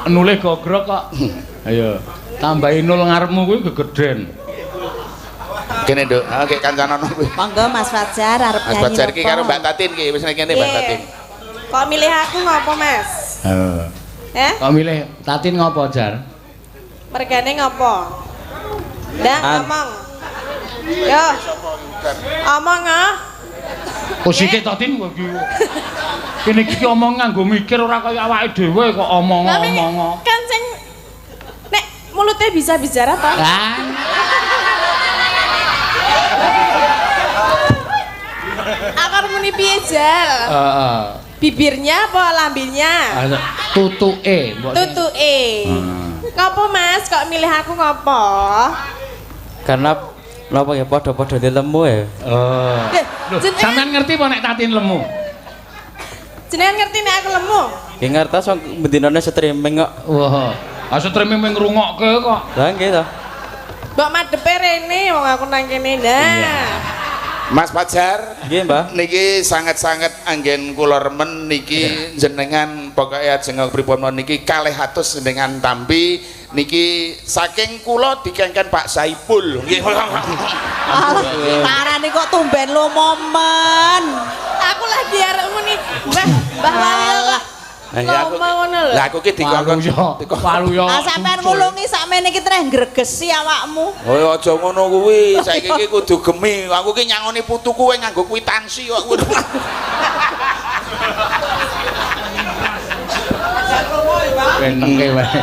[SPEAKER 1] Nule gogrok kok. Ayo, tambahi nol ngarepmu kuwi gegeden.
[SPEAKER 5] Kene Nduk, ha kek kancanono kuwi.
[SPEAKER 6] Monggo Mas Fajar arep nyanyi.
[SPEAKER 5] Mas Fajar iki karo Mbak Tatin iki wis nek kene Mbak Tatin.
[SPEAKER 6] Kok milih aku ngopo, Mas?
[SPEAKER 1] Heeh.
[SPEAKER 6] Eh?
[SPEAKER 1] Kok milih Tatin ngopo, Jar?
[SPEAKER 6] Mergane ngopo? Ndak ngomong. Yo. Omong ah.
[SPEAKER 1] Kok sithik to Tin kowe iki. Kene iki omong nganggo mikir ora kaya awake dhewe kok omong-omong.
[SPEAKER 6] Kan sing nek mulute bisa bicara to. Akar muni piye, Jal?
[SPEAKER 1] Heeh.
[SPEAKER 6] Bibirnya apa lambenya?
[SPEAKER 1] Tutuke, mbok.
[SPEAKER 6] Tutuke. Ngopo Mas kok milih aku ngopo?
[SPEAKER 7] Karena napa ya padha-padha lemu ya.
[SPEAKER 1] Oh. Lho, sampean ngerti apa nek Tatin lemu?
[SPEAKER 6] Jenengan ngerti nek aku lemu?
[SPEAKER 7] Nggih ngertos wong bendinane streaming kok.
[SPEAKER 1] Wah. Ah streaming mung ngrungokke kok.
[SPEAKER 7] Lah nggih to.
[SPEAKER 6] Mbok madhepe rene wong aku nang kene. Nah.
[SPEAKER 5] Mas Fajar,
[SPEAKER 7] nggih, Mbah.
[SPEAKER 5] Niki sanget-sanget anggen kula remen niki jenengan pokoke ajeng pripun niki 200 jenengan tampi niki saking kula dikengken Pak Saipul. Nggih.
[SPEAKER 6] Parane kok tumben lo momen. Aku lagi arep muni, Mbah, Mbah Wali kok.
[SPEAKER 5] Lah aku ki dikongkon
[SPEAKER 1] Waluyo.
[SPEAKER 6] Ah sampean ngulungi sakmene iki treh ngregesi awakmu.
[SPEAKER 5] Oh aja ngono kuwi, saiki iki kudu gemi. Aku ki nyangoni putuku kowe nganggo kwitansi kok.
[SPEAKER 1] Enengke wae.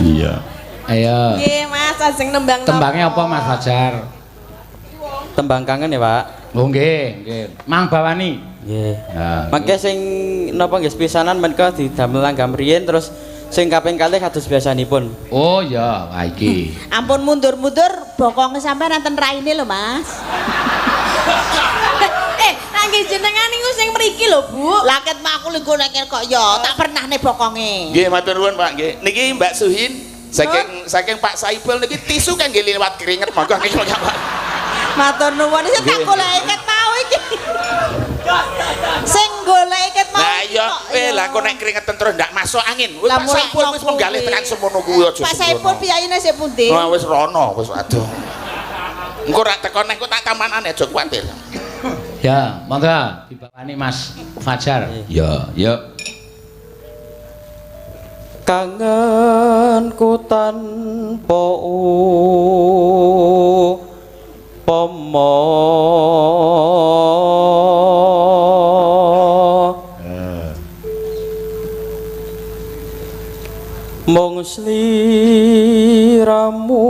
[SPEAKER 1] Iya. Ayo.
[SPEAKER 6] Nggih Mas, ajeng nembang.
[SPEAKER 1] Tembangnya apa Mas Fajar?
[SPEAKER 7] Tembang kangen ya, Pak.
[SPEAKER 1] Oh nggih, nggih. Mang Bawani.
[SPEAKER 7] Nggih. Mangke sing napa nggih pisanan menika didamel langgam riyin terus sing kaping kalih kados biasanipun.
[SPEAKER 1] Oh iya, wah iki.
[SPEAKER 6] Ampun mundur-mundur bokonge sampean enten raine lho, Mas. Nangge jenengan niku sing mriki lho, Bu. Lah ket aku lho nek kok ya tak pernahne bokonge.
[SPEAKER 5] Nggih, matur nuwun, Pak nggih. Niki Mbak Suhin saking Pak Saipul niki tisu kangge liwat keringet monggo niki Pak.
[SPEAKER 6] Matur nuwun sing tak goleki ket mau iki. Sing goleki ket mau.
[SPEAKER 5] Lah iya, lah kok nek keringetan terus ndak masuk angin. Wis Pak Saipul wis menggalih tekan semono kuwi aja.
[SPEAKER 6] Pak Saipul piyayine sik pundi?
[SPEAKER 5] Wah wis rono, wis aduh. Engko rak teko neh kok tak tamanane aja kuwatir.
[SPEAKER 1] Ya, monggo dibawani Mas Fajar. Ya, ya.
[SPEAKER 7] Kangenku tanpa upama mung sliramu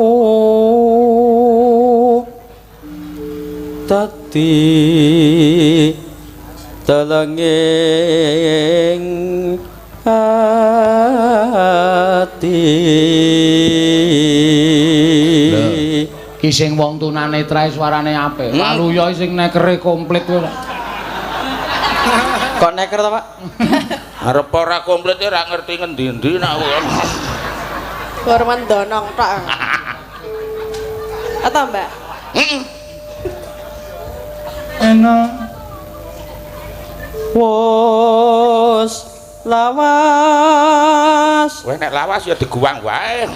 [SPEAKER 7] dadi telenging ati.
[SPEAKER 1] Ki sing wong tunanetra suarane apik. Waluya sing nekere komplit kuwi.
[SPEAKER 7] Kok neker to, Pak?
[SPEAKER 5] Arep ora komplit ora ngerti ngendi-endi nek aku.
[SPEAKER 6] Hormat donong tok. Atau Mbak?
[SPEAKER 5] Heeh.
[SPEAKER 7] Enak. Wos lawas.
[SPEAKER 5] Kowe nek lawas ya diguwang wae.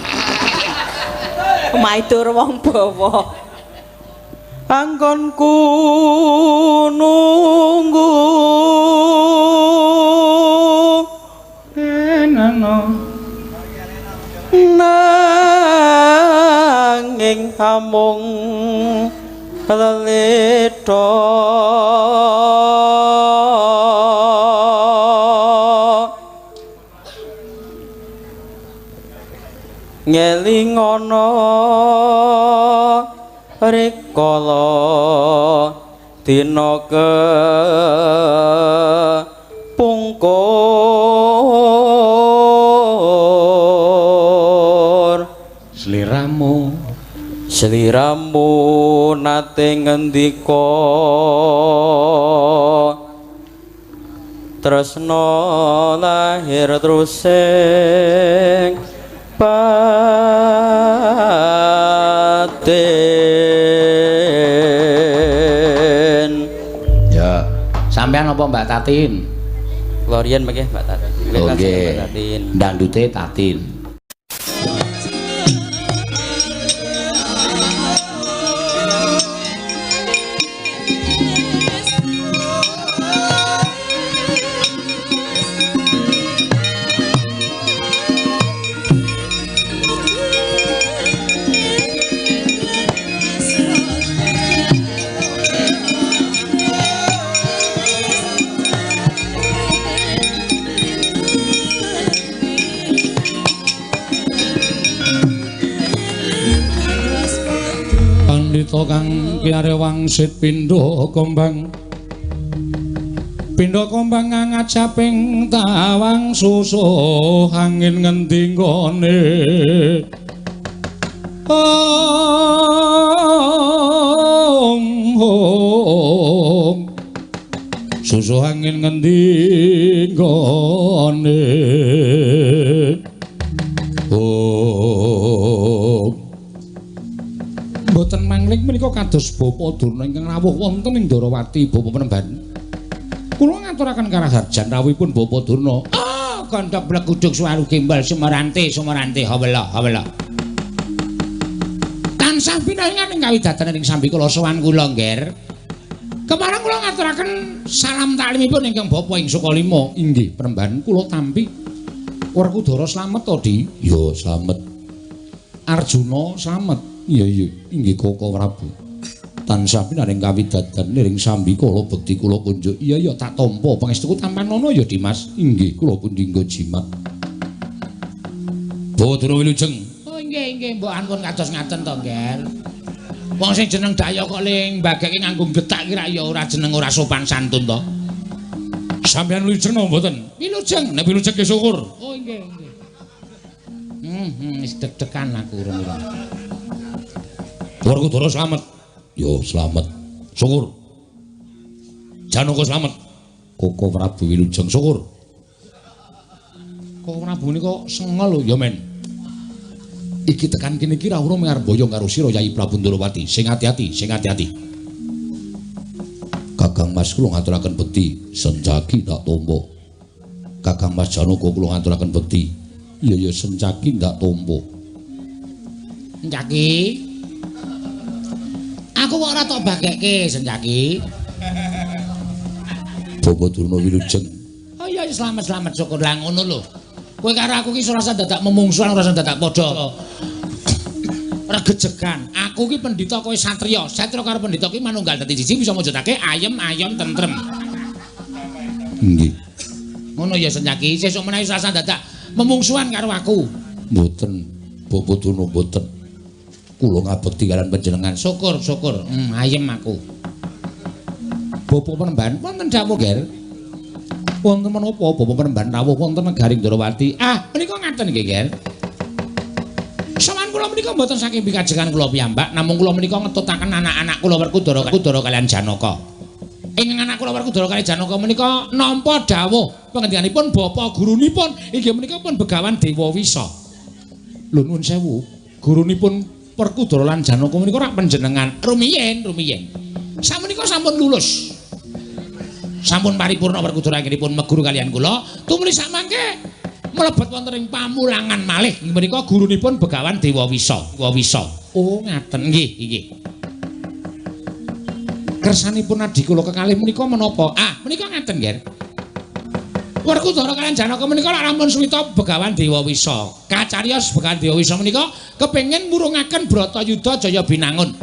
[SPEAKER 6] Maidur wong bawa.
[SPEAKER 7] Anggonku nunggu enano nanging amung leletho ngelingono rikala dina kepungkur
[SPEAKER 1] sliramu
[SPEAKER 7] sliramu nate ngendika tresna lahir terusing batin.
[SPEAKER 1] Ya, sampean apa Mbak Tatin?
[SPEAKER 7] Lorian mengke Mbak Tatin.
[SPEAKER 1] Oh, nggih.
[SPEAKER 7] Mbak Tatin.
[SPEAKER 1] Dangdute Tatin. Pandhita kang kiyare wangsit pindha kembang pindha kembang ngajaping tawang susuh angin ngendi nggone ong ong susuh angin ngendi nggone ong. Mboten mangling menika kados Bapak Durna ingkang rawuh wonten ing Ndorowati Bapak Penemban. Kula ngaturaken karaharjan rawuhipun Bapak Durna. Ah, kandhak blegudug suwaru gembal sumarante sumarante hawela hawela. Tansah pinaringan ing kawidatan ing sambikala sowan kula, Ngger. Kepareng kula ngaturaken salam taklimipun ingkang Bapak ing Sukalima. Inggih, Penemban kula tampi. Werkudara slamet to, Di? Ya, slamet. Arjuna slamet. Iya iya, inggih Koko Prabu. Tansah pinaring kawidadan niring sambikala bekti kula kunjuk. Iya iya tak tampa pangestuku tampanana ya Dimas. Inggih kula pundi nggo jimat. Bawa Wilujeng. Oh inggih inggih mbok ampun kados ngaten to, Ngger. Wong sing jeneng daya kok ling mbageke nganggo getak ki ra ya ora jeneng ora sopan santun to. Sampeyan wilujeng napa mboten? Wilujeng, nek wilujeng ki syukur. Oh inggih inggih. Wis deg-degan aku urung. Werkudara slamet. Yo slamet. Syukur. Janaka slamet. Koko Prabu wilujeng syukur. Koko Prabu menika sengol lho ya men. Iki tekan kene iki rawuh ngarboyo karo sira Yai Prabu Ndorowati. Sing ati-ati, sing ati-ati. Kakang Mas kula ngaturaken bekti, sencaki tak tampa. Kakang Mas Janaka kula ngaturaken bekti. Iya ya sencaki ndak tampa. Sencaki. Aku kok ora tok bagekke Sencaki. Bapak Durna wilujeng. Oh iya slamet-slamet syukur lah ngono lho. Kowe karo aku ki ora usah dadak memungsuhan, ora usah dadak padha regejegan. Aku ki pendhita kowe satriya. Satriya karo pendhita ki manunggal dadi siji bisa mujudake ayem ayom tentrem. Nggih. Ngono ya Sencaki, sesuk menawi ora usah dadak memungsuhan karo aku. Mboten, Bapak Durna mboten. Kula ngabekti kalian panjenengan. Syukur, syukur. Ayem aku. Bapak Penemban wonten dawuh, Ger. Wonten menapa Bapak Penemban rawuh wonten negari Ndorowati? Ah, menika ngaten nggih, Ger. Sowan kula menika mboten saking pikajengan kula piyambak, namung kula menika ngetutaken anak-anak kula Werkudara Kudara kalian Janaka. Ing anak kula Werkudara kalian Janaka menika nampa dawuh pangendikaanipun bapak gurunipun inggih menika pun Begawan Dewa Wisa. Lho nuwun sewu, gurunipun Werkudara lan Janaka menika rak panjenengan rumiyin rumiyin. Samenika sampun lulus. Sampun paripurna Werkudara anggenipun meguru kalian kula, tumuli samangke mlebet wonten ing pamulangan malih menika gurunipun Begawan Dewa Wisa. Dewa Wisa. Oh ngaten nggih nggih. Kersanipun adhi kula kekalih menika menapa? Ah, menika ngaten nggih. Werkudara kalian Janaka menika lak rampun suwita Begawan Dewa Wisa. Kacariyos Begawan Dewa Wisa menika kepengin murungaken Bratayuda Jaya Binangun.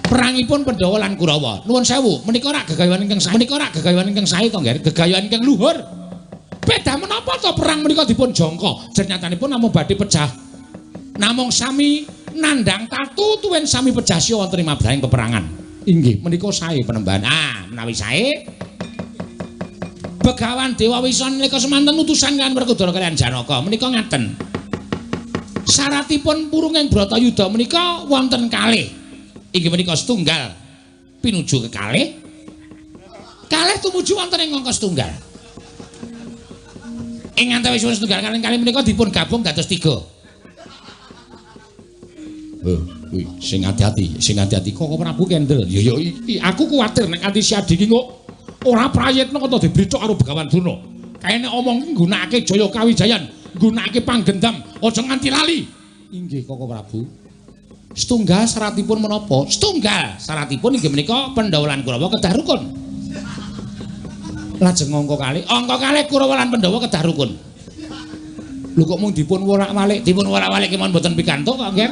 [SPEAKER 1] Perangipun Pandhawa lan Kurawa. Nuwun sewu, menika rak gegayuhan ingkang sae. Menika rak gegayuhan ingkang sae to, Nggih. Gegayuhan ingkang luhur. Beda menapa to perang menika dipun jangka? Jernyatanipun namung badhe pejah. Namung sami nandhang tatu tuwin sami pejah siya wonten ing mabrahing peperangan. Inggih, menika sae penembahan. Ah, menawi sae Begawan Dewa Wisa nalika semanten utusan kan Werkudara kaliyan Janaka menika ngaten. Syaratipun purunging Bratayuda menika wonten kalih. Inggih menika setunggal pinuju kekalih. Kalih tumuju wonten ing angka setunggal. Ing antawisipun setunggal kalih menika dipun gabung dados 3. Kuwi sing ati-ati, sing ati-ati kok Prabu kendel. Ya ya aku kuwatir nek ati Siadi ki kok ora prayitna kok dibrithok karo Begawan Durna. Kae nek omong ki nggunakake Jaya Kawijayan, nggunakake panggendam, aja nganti lali. Inggih Koko Prabu. Setunggal syaratipun menapa? Setunggal syaratipun inggih menika Pandhawa lan Kurawa kedah rukun. Lajeng angka kalih, angka kalih Kurawa lan Pandhawa kedah rukun. Lho kok mung dipun wolak-walik, dipun wolak-walik kemawon mboten pikantuk kok, Nggih.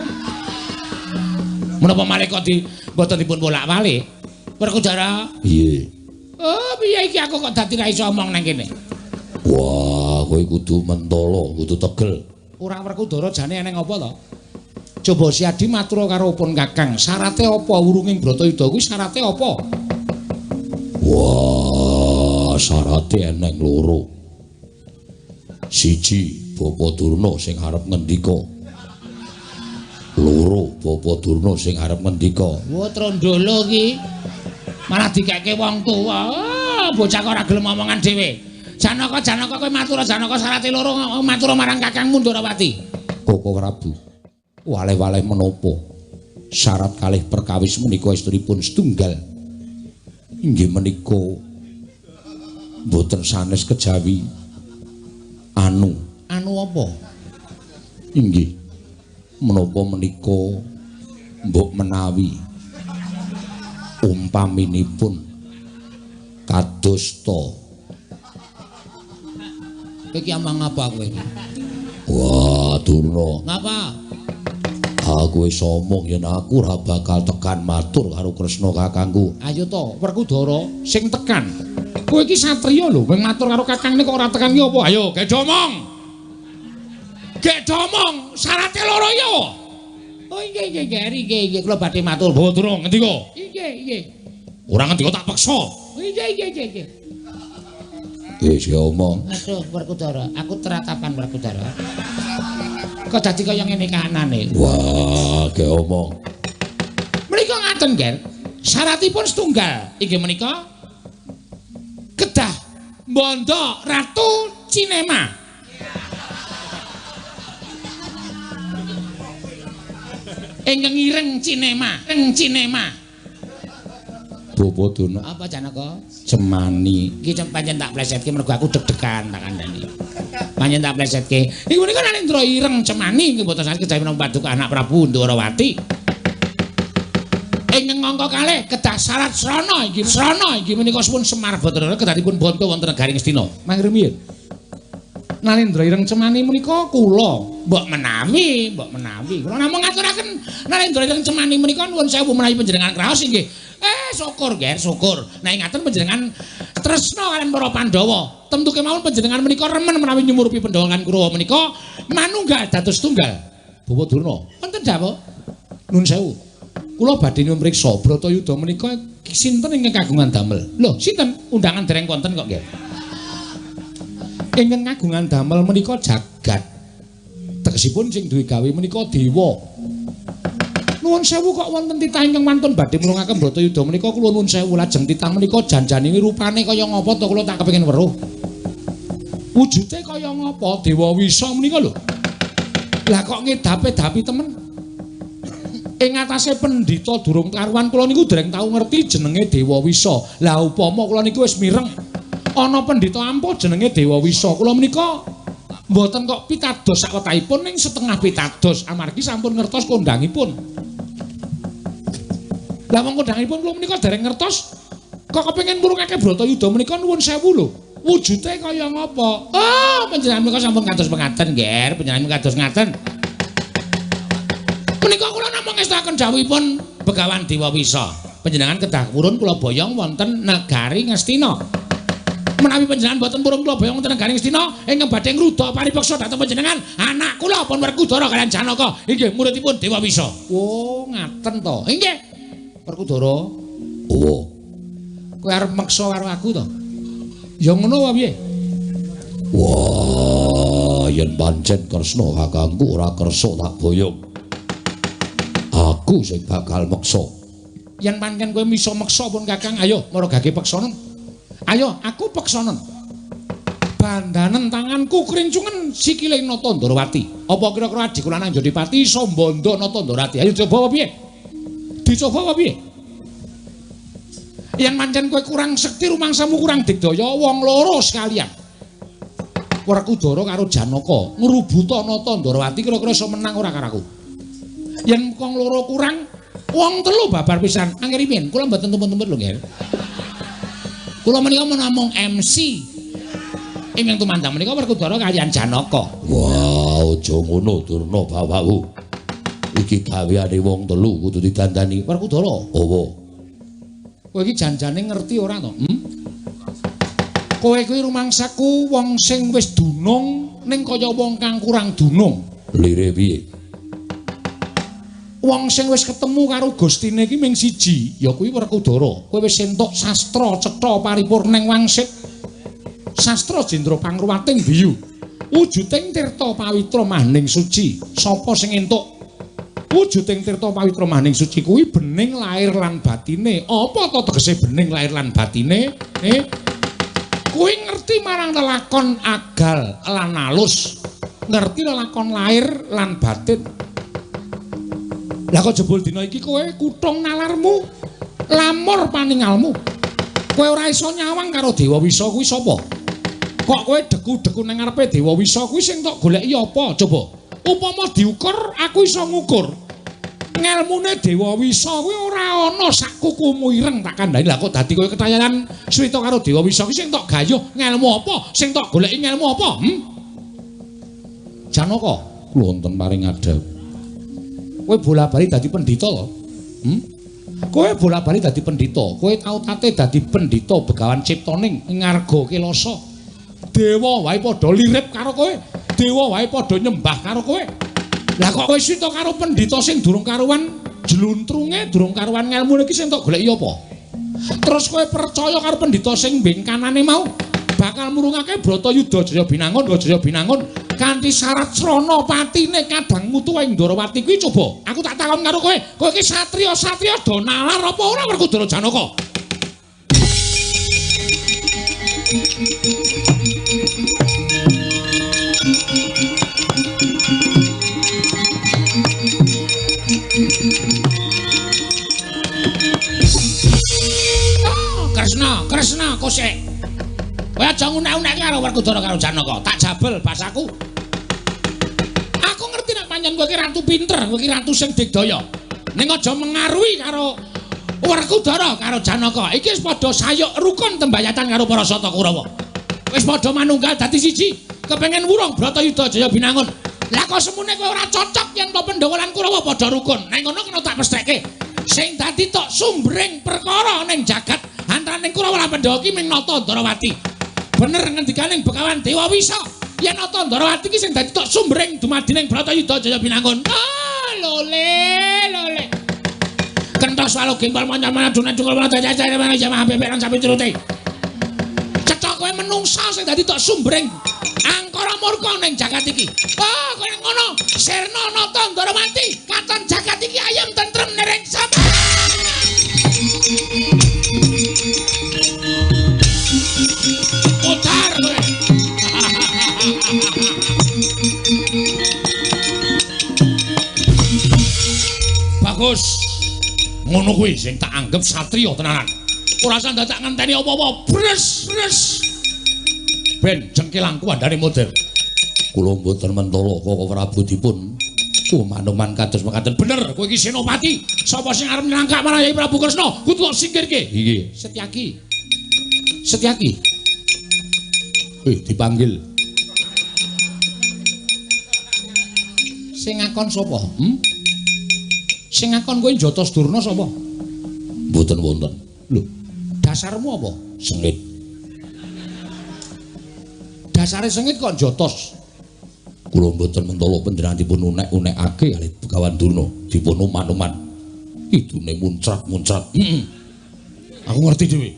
[SPEAKER 1] Menapa malih kok di mboten dipun wolak-walik? Werkudara.
[SPEAKER 8] Piye?
[SPEAKER 1] Oh, piye iki aku kok dadi ra iso omong nang kene.
[SPEAKER 8] Wah, kowe kudu mentolo, kudu tegel.
[SPEAKER 1] Ora Werkudara jane eneng apa to? Coba Siadi matur karo pun Kakang, syarate apa wurunging Bratayuda kuwi syarate apa?
[SPEAKER 8] Wah, syarate eneng loro. Siji, Bapa Durna sing arep ngendika. Loro, Bapa Durna sing arep ngendika.
[SPEAKER 1] Wah, trondolo iki. Malah dikeke wong tuwa. Oh, bocah kok ora gelem omongan dhewe. Janaka, Janaka kowe matur Janaka syarate loro matur marang Kakangmu Ndorowati.
[SPEAKER 8] Koko Prabu. Waleh-waleh menapa? Syarat kalih perkawis menika estunipun setunggal. Inggih menika mboten sanes kejawi anu.
[SPEAKER 1] Anu apa?
[SPEAKER 8] Inggih. Menapa menika mbok menawi umpaminipun kados ta.
[SPEAKER 1] Kowe iki omong apa kowe iki?
[SPEAKER 8] Wah, Durna.
[SPEAKER 1] Ngapa?
[SPEAKER 8] Aku wis omong yen aku ora bakal tekan matur karo Kresna kakangku.
[SPEAKER 1] Ayo to, Werkudara sing tekan. Kowe iki satriya lho, wong matur karo kakangne kok ora tekan ki apa? Ayo, gedhe omong. Gedhe omong, syarate loro ya. Oh inggih inggih inggih inggih inggih kula badhe matur.
[SPEAKER 8] Bawa durung ngendika?
[SPEAKER 1] Inggih inggih.
[SPEAKER 8] Ora ngendika tak peksa.
[SPEAKER 1] Inggih inggih inggih inggih.
[SPEAKER 8] Wis omong.
[SPEAKER 1] Aduh Werkudara, aku teratapan Werkudara. Kok dadi kaya ngene kahanane?
[SPEAKER 8] Wah, ge omong.
[SPEAKER 1] Menika ngaten, Ger. Syaratipun setunggal inggih menika kedah mbondo Ratu Cinema. Ingkang ireng Cinema, ing Cinema.
[SPEAKER 8] Bapa Durna.
[SPEAKER 1] Apa Janaka?
[SPEAKER 8] Cemani.
[SPEAKER 1] Iki pancen tak plesetke mergo aku deg-degan tak kandhani. Pancen tak plesetke. Iku menika Nalendra ireng Cemani inggih mboten saged kejawi menapa paduka anak Prabu Ndorowati. Ingkang angka kalih kedah syarat srana inggih srana inggih menika sampun Semar Bathara kedahipun bonto wonten negari Ngastina. Mangke rumiyin. Nalendra ireng Cemani menika kula mbok menawi, mbok menawi. Kula namung ngaturaken Nalendra ireng Cemani menika nuwun sewu menawi panjenengan kraos inggih. Syukur Ger, syukur. Nek ngaten panjenengan tresna kaliyan para Pandhawa. Tentu kemawon panjenengan menika remen menawi nyumurupi Pandhawa lan Kurawa menika manunggal dados tunggal.
[SPEAKER 8] Bapak Durna,
[SPEAKER 1] wonten dawuh.
[SPEAKER 8] Nun sewu. Kula badhe nyuwun priksa Bratayuda menika sinten ingkang kagungan damel?
[SPEAKER 1] Lho, sinten? Undangan dereng wonten kok, Ger.
[SPEAKER 8] Ingkang kagungan damel menika jagat. Tegesipun sing duwe gawe menika dewa.
[SPEAKER 1] Nuwun sewu kok wonten titah ingkang wantun badhe mulungaken Bratayuda menika kula nuwun sewu lajeng titah menika janjane rupane kaya ngapa to kula tak kepengin weruh. Wujude kaya ngapa Dewa Wisa menika lho. Lah kok ngedape-dapi temen. Ing atase pendhita durung karuan kula niku dereng tau ngerti jenenge Dewa Wisa. Lah upama kula niku wis mireng ana pendhita ampuh jenenge Dewa Wisa. Kula menika mboten kok pitados sakwetahipun ning setengah pitados amargi sampun ngertos kondangipun. Lah wong kondangipun kula menika dereng ngertos kok kepengin murungake Bratayuda menika nuwun sewu lho. Wujude kaya ngapa? Oh, panjenengan menika sampun kados pengaten, Ger. Panjenengan kados ngaten. Menika kula namung ngestakaken dawuhipun Begawan Dewa Wisa. Panjenengan kedah purun kula boyong wonten negari Ngastina. Menawi panjenengan boten purun kula boyong wonten negari Ngastina ingkang badhe ngruda paripeksa dhateng panjenengan anak kula pun Werkudara kaliyan Janaka inggih muridipun Dewa Wisa. Oh, ngaten to. Inggih. Werkudara,
[SPEAKER 8] Owo.
[SPEAKER 1] Kowe arep meksa karo aku to? Ya ngono wae piye?
[SPEAKER 8] Wah, yen pancen Kresna kakangku ora kersa tak boyong. Aku sing bakal meksa.
[SPEAKER 1] Yen pancen kowe iso meksa pun Kakang, ayo maragake peksanen. Ayo, aku peksanen. Bandanen tanganku krincungen sikile Nata Ndrawati. Apa kira-kira adhiku lanang Jodipati iso mbondo Nata Ndrawati? Ayo coba apa piye? Dicoba apa piye? Yen pancen kowe kurang sekti rumangsamu kurang digdaya wong loro sekalian. Werkudara karo Janaka ngrubuta Nata Ndrawati kira-kira iso menang ora karo aku? Yen wong loro kurang, wong telu babar pisan. Angger riyin kula mboten tumpun-tumpun lho nggih. Kula menika namung MC. Ingkang tumandang menika Werkudara kaliyan Janaka.
[SPEAKER 8] Wah, aja ngono Durna bapakku. Iki gaweane wong telu kudu didandani.
[SPEAKER 1] Werkudara,
[SPEAKER 8] owo.
[SPEAKER 1] Kowe iki janjane ngerti ora to? Hmm? Kowe kuwi rumangsaku wong sing wis dunung ning kaya wong kang kurang dunung.
[SPEAKER 8] Lire piye?
[SPEAKER 1] Wong sing wis ketemu karo Gustine iki ming siji, ya kuwi Werkudara. Kowe wis entuk sastra cetha paripurning wangsit. Sastra jendra pangruwating biyu. Wujuding tirta pawitra maning suci. Sapa sing entuk wujuding tirta pawitra maning suci kuwi bening lahir lan batine. Apa to tegese bening lahir lan batine? Kuwi ngerti marang lelakon agal lan alus. Ngerti lelakon lahir lan batin. Lah kok jebul dina iki kowe kutung nalarmu, lamur paningalmu. Kowe ora iso nyawang karo Dewa Wisa kuwi sapa? Kok kowe deku-deku nang ngarepe Dewa Wisa kuwi sing tok goleki apa? Coba. Upama diukur, aku iso ngukur. Ngelmune Dewa Wisa kuwi ora ana sak kukumu ireng tak kandhani. Lah kok dadi kowe ketayanan crita karo Dewa Wisa kuwi sing tok gayuh ngelmu apa? Sing tok goleki ngelmu apa? Hmm? Janaka,
[SPEAKER 8] kula wonten paring adhep.
[SPEAKER 1] Kowe bola-bali dadi pendhita lho. Hmm? Kowe bola-bali dadi pendhita, kowe tau tate dadi pendhita Begawan Ciptaning ngarga Kelasa. Dewa wae padha lirip karo kowe, dewa wae padha nyembah karo kowe. Lah kok kowe sita karo pendhita sing durung karuan jluntrunge, durung karuan ngelmune iki sing tok goleki apa? Terus kowe percaya karo pendhita sing mbing kanane mau bakal murungake Bratayuda Jaya Binangun, Jaya Binangun kanthi syarat srana patine kadang mutu ing Ndrawati kuwi coba. Aku tak takon karo kowe, kowe iki satriya-satriya do nalar apa ora Werkudara Janaka? Oh, Kresna, Kresna kosek. Kowe aja ngunek-unekke karo Werkudara karo Janaka. Tak jabel basaku. Aku ngerti nek pancen kowe iki ratu pinter, kowe iki ratu sing digdaya. Ning aja mengaruhi karo Werkudara karo Janaka. Iki wis padha sayuk rukun tembayatan karo para Sata Kurawa. Wis padha manunggal dadi siji, kepengen wurung Bratayuda Jaya Binangun. Lah kok semune kowe ora cocok yen to Pandhawa lan Kurawa padha rukun. Neng ngono kena tak pestheke. Sing dadi tok sumbering perkara ning jagat antaraning Kurawa lan Pandhawa iki ming Nata Ndrawati. Bener ngendikaning Begawan Dewa Wisa yen Nata Ndrawati iki sing dadi tok sumbering dumadining Bratayuda Jaya Binangun. Ah, lole lole. Kentos walu gempal monyol adunan cungkul jajar jamah bebek lan sapi turute. Cetha kowe menungsa sing dadi tok sumbering angkara murka ning jagat iki. Oh, kowe ngono. Sirna Nata Ndrawati, katon jagat iki ayem tentrem nering sapa. Putar kowe. Bagus. Ngono kuwi sing tak anggap satriya tenanan. Ora usah dadak ngenteni apa-apa. Bres, bres. Ben jengkelangku andane model.
[SPEAKER 8] Kula mboten mentala Koko Prabu dipun kumanuman kados mekaten.
[SPEAKER 1] Bener, kowe iki senopati. Sapa sing arep nangkap marang Yai Prabu Kresna, kudu kok singkirke.
[SPEAKER 8] Iki
[SPEAKER 1] Setyaki. Setyaki.
[SPEAKER 8] Dipanggil.
[SPEAKER 1] Sing ngakon sapa? Hmm? Sing ngakon kowe njotos Durna sapa?
[SPEAKER 8] Mboten wonten.
[SPEAKER 1] Lho, dasarmu apa?
[SPEAKER 8] Sengit.
[SPEAKER 1] Dasare sengit kok njotos.
[SPEAKER 8] Kula mboten mentala panjenengan dipun unek-unekake kalih Begawan Durna, dipun uman-uman. Idune muncrat-muncrat.
[SPEAKER 1] Heeh. Aku ngerti dhewe.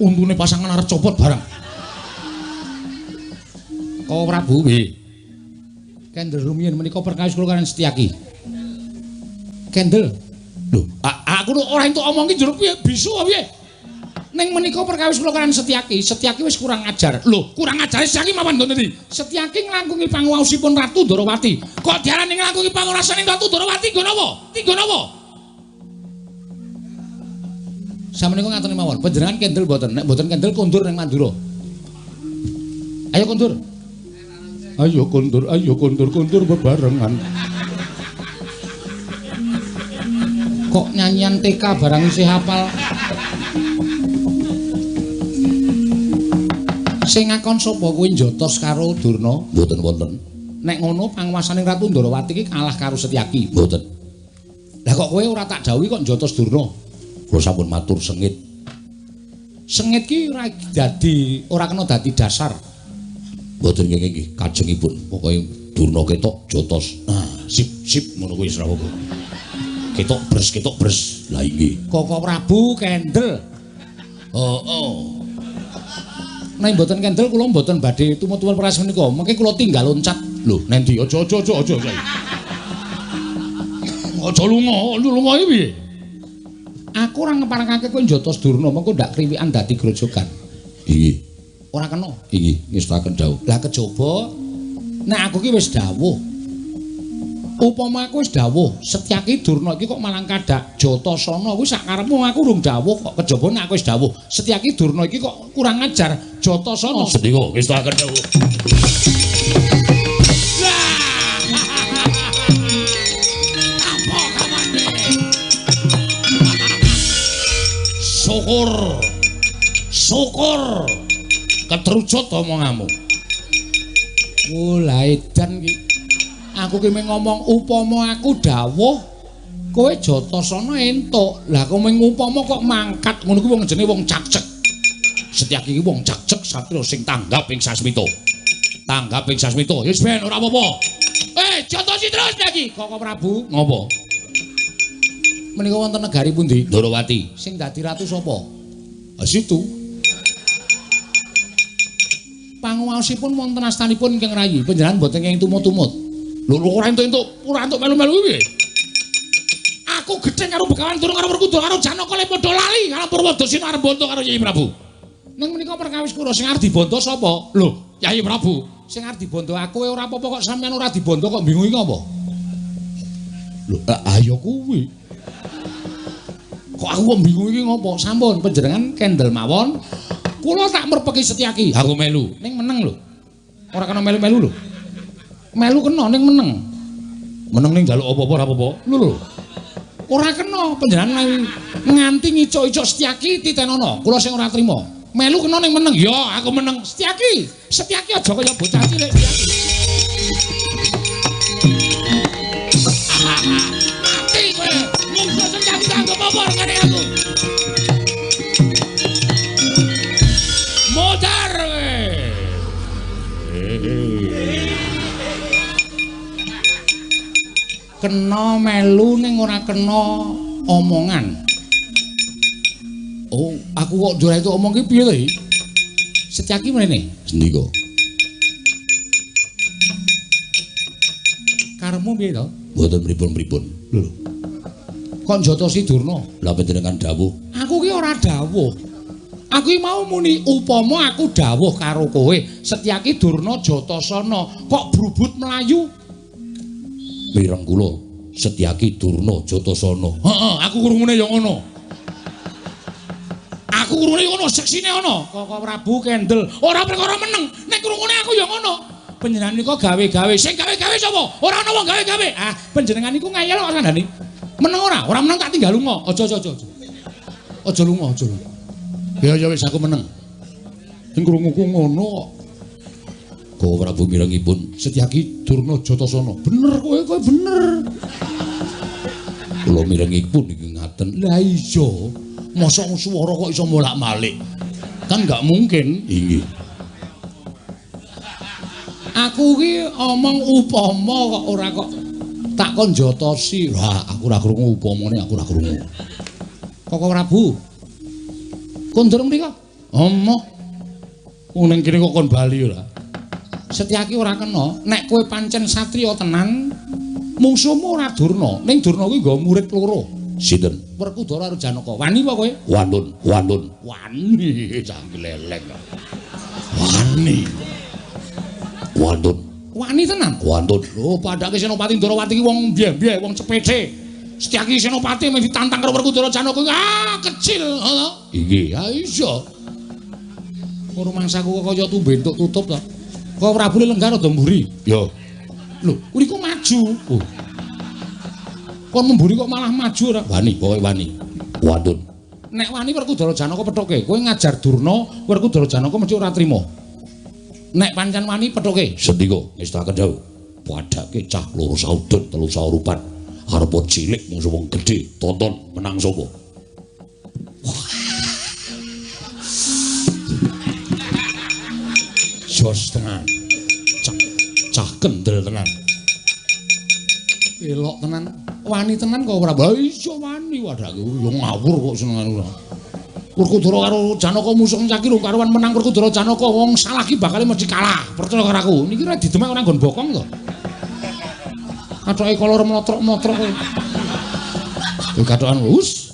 [SPEAKER 1] Untune pasangan arep copot barang. Koko Prabu, nggih. Kendel rumiyin menika perkawis kula kaliyan Setyaki. Kendel. Lho, aku ora entuk omong ki njur piye bisu apa piye? Ning menika perkawis kula kaliyan Setyaki, Setyaki wis kurang ajar. Lho, kurang ajare Setyaki mawon nggon endi? Setyaki nglangkungi panguwaosipun Ratu Ndorowati. Kok diarani nglangkungi panguwaosane Ratu Ndorowati nggon apa? Nggon apa? Samenika ngaten mawon, panjenengan kendel mboten? Nek mboten kendel kondur ning Mandura. Ayo kondur. Ayo kondur, ayo kondur, kondur bebarengan. Kok nyanyian TK barang isih hafal. Sing ngakon sapa kuwi njotos karo Durna?
[SPEAKER 8] Mboten wonten.
[SPEAKER 1] Nek ngono panguwasane Ratu Ndorowati iki kalah karo Setyaki.
[SPEAKER 8] Mboten.
[SPEAKER 1] Lah kok kowe ora tak dawuhi kok njotos Durna?
[SPEAKER 8] Kula sampun matur sengit.
[SPEAKER 1] Sengit ki ora dadi, ora kena dadi dasar.
[SPEAKER 8] Mboten nggih nggih kajengipun. Pokoke Durna ketok jotos. Nah, sip sip ngono kuwi wis ra apa. Ketok bres ketok bres. Lah inggih.
[SPEAKER 1] Koko Prabu kendel.
[SPEAKER 8] Heeh.
[SPEAKER 1] Nek mboten kendel kula mboten badhe tumut-tumut peras menika. Mengke kula tinggal loncat.
[SPEAKER 8] Lho, nendi aja aja aja aja.
[SPEAKER 1] Aja lunga, lunga iki piye? Aku ora ngeparengake kowe njotos Durna, mengko ndak kriwikan dadi grojogan.
[SPEAKER 8] Inggih.
[SPEAKER 1] Ora kena.
[SPEAKER 8] Inggih, ngestakaken dawuh.
[SPEAKER 1] Lah kejaba nek aku ki wis dawuh. Upama aku wis dawuh, Setyaki Durna iki kok malang kadak Jatasana kuwi sak karepmu aku urung dawuh kok kejaba nek aku wis dawuh. Setyaki Durna iki kok kurang ajar Jatasana.
[SPEAKER 8] Sendika ngestakaken dawuh.
[SPEAKER 1] Syukur. Syukur. Ketrucut omonganmu. Oh, lah edan ki. Aku ki mung ngomong upama aku dawuh kowe Jatasana entuk. Lah kowe mung upama kok mangkat ngono kuwi wong jenenge wong cakcek.
[SPEAKER 8] Setyaki ki wong cakcek satriya sing tanggap ing sasmita. Tanggap ing sasmita. Wis ben ora apa-apa.
[SPEAKER 1] Eh, jotosi terus lagi. Koko Prabu,
[SPEAKER 8] ngopo?
[SPEAKER 1] Menika wonten negari pundi?
[SPEAKER 8] Ndorowati.
[SPEAKER 1] Sing dadi ratu sapa?
[SPEAKER 8] Ah situ.
[SPEAKER 1] Panguwaosipun wonten astanipun ingkang rayi. Panjenengan mboten kenging tumut-tumut.
[SPEAKER 8] Lho ora entuk-entuk, ora entuk melu-melu piye?
[SPEAKER 1] Aku gedheng karo Begawan Durung karo Werkudara karo Janaka le padha lali karo Purwadasena arep bonto karo Yai Prabu. Ning menika perkawis kula sing arep dibondo sapa?
[SPEAKER 8] Lho, Yai Prabu.
[SPEAKER 1] Sing arep dibondo aku ora apa-apa kok sampeyan ora dibondo kok bingung iki apa?
[SPEAKER 8] Lho, ayo kuwi.
[SPEAKER 1] Kok aku kok bingung iki ngopo? Sampun panjenengan kendel mawon. Kula tak merpeki Setyaki.
[SPEAKER 8] Aku melu.
[SPEAKER 1] Ning meneng lho. Ora kena melu-melu lho. Melu kena ning meneng.
[SPEAKER 8] Meneng ning njaluk apa-apa ora apa-apa.
[SPEAKER 1] Lho lho. Ora kena panjenengan nganti ngicuk-icuk Setyaki titenono. Kula sing ora trima. Melu kena ning meneng.
[SPEAKER 8] Ya, aku meneng.
[SPEAKER 1] Setyaki. Setyaki aja kaya bocah cilik Setyaki.
[SPEAKER 8] Mati kowe. Munggo Setyaki anggep apa ngene aku. Modar kowe.
[SPEAKER 1] Kena melu ning ora kena omongan. Oh, aku kok ora itu omong ki piye to iki? Setyaki mrene.
[SPEAKER 8] Sendika.
[SPEAKER 1] Karepmu piye to?
[SPEAKER 8] Mboten pripun-pripun.
[SPEAKER 1] Lho. Kok njotosi Durna?
[SPEAKER 8] Lah panjenengan dawuh.
[SPEAKER 1] Aku ki ora dawuh. Aku ki mau muni upama aku dawuh karo kowe, Setyaki Durna Jatasana kok brubut mlayu.
[SPEAKER 8] Mireng kula Setyaki Durna Jatasana.
[SPEAKER 1] Heeh, aku krungune ya ngono. Aku krungune ya ngono, seksine ana. Koko Prabu kendel. Ora perkara meneng, nek krungune aku ya ngono. Panjenengan nika gawe-gawe. Sing gawe-gawe sapa? Ora ana wong gawe-gawe. Ah, panjenengan niku ngayal kok kandhane. Meneng ora? Ora meneng tak tinggal lunga. Aja aja aja. Aja lunga, aja lunga.
[SPEAKER 8] Ya ya wis aku meneng.
[SPEAKER 1] Sing krunguku ngono kok.
[SPEAKER 8] Koko Prabu mirengipun
[SPEAKER 1] Setyaki Durna Jatasana. Bener kowe, kowe bener.
[SPEAKER 8] Kula mirengipun iki ngaten.
[SPEAKER 1] Lah iya, mosok swara kok iso bolak-balik.
[SPEAKER 8] Kan gak mungkin. Inggih.
[SPEAKER 1] Aku ki omong upama kok ora kok tak kon jotosi. Lah aku ora krungu upamane, aku ora krungu. Koko Prabu. Kondur mriko. Omoh. Wong ning kene kok kon bali ora. Setyaki ora kena. Nek kowe pancen satriya tenan, mungsuhmu ora Durna. Ning Durna kuwi nggawa murid loro.
[SPEAKER 8] Sinten?
[SPEAKER 1] Werkudara karo Janaka. Wani apa kowe?
[SPEAKER 8] Wantun, wantun.
[SPEAKER 1] Wani, cah gleleng.
[SPEAKER 8] Wani. Wantun.
[SPEAKER 1] Wani tenan.
[SPEAKER 8] Wantun.
[SPEAKER 1] Lho, padake Senopati Ndorowati ki wong mbyeh-mbyeh, wong cepece. Setyaki Senopati meh ditantang karo Werkudara Janaka. Ah, kecil, ngono.
[SPEAKER 8] Inggih.
[SPEAKER 1] Ya iya. Ora mangsaku kok kaya tumbe entuk tutup to. Kok Prabu lenggah rada mburi.
[SPEAKER 8] Ya.
[SPEAKER 1] Lho, niku maju. Oh. Kon mburi kok malah maju ora?
[SPEAKER 8] Wani, pokoke wani. Wantun.
[SPEAKER 1] Nek wani Werkudara Janaka pethuke. Kowe ngajar Durna, Werkudara Janaka mesti ora trima. Nek pancen wani pethuke.
[SPEAKER 8] Sendika ngestaken dawuh. Padake cah loro saudon telu saurupan. Arep cilik mungsuh wong gedhe, tonton menang sapa?
[SPEAKER 1] Jos tenan. Cah kendel tenan. Elok tenan. Wani tenan kok ora. Lah iya wani wadake. Ya ngawur kok senengane ora. Werkudara karo Janaka musuh caki lho karuan menang Werkudara Janaka wong salah ki bakale mesti kalah. Percaya karo aku. Niki ora didemek ora nggon bokong to. Kathoke kolor mlotrok-mlotrok kowe. Kowe kathokan wus.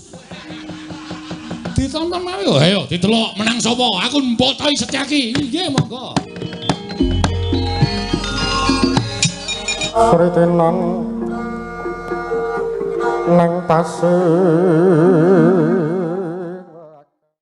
[SPEAKER 1] Ditonton mawon yo. Ayo didelok menang sapa? Aku mbotoi Setyaki. Nggih monggo.
[SPEAKER 4] Sritinan nang pasir.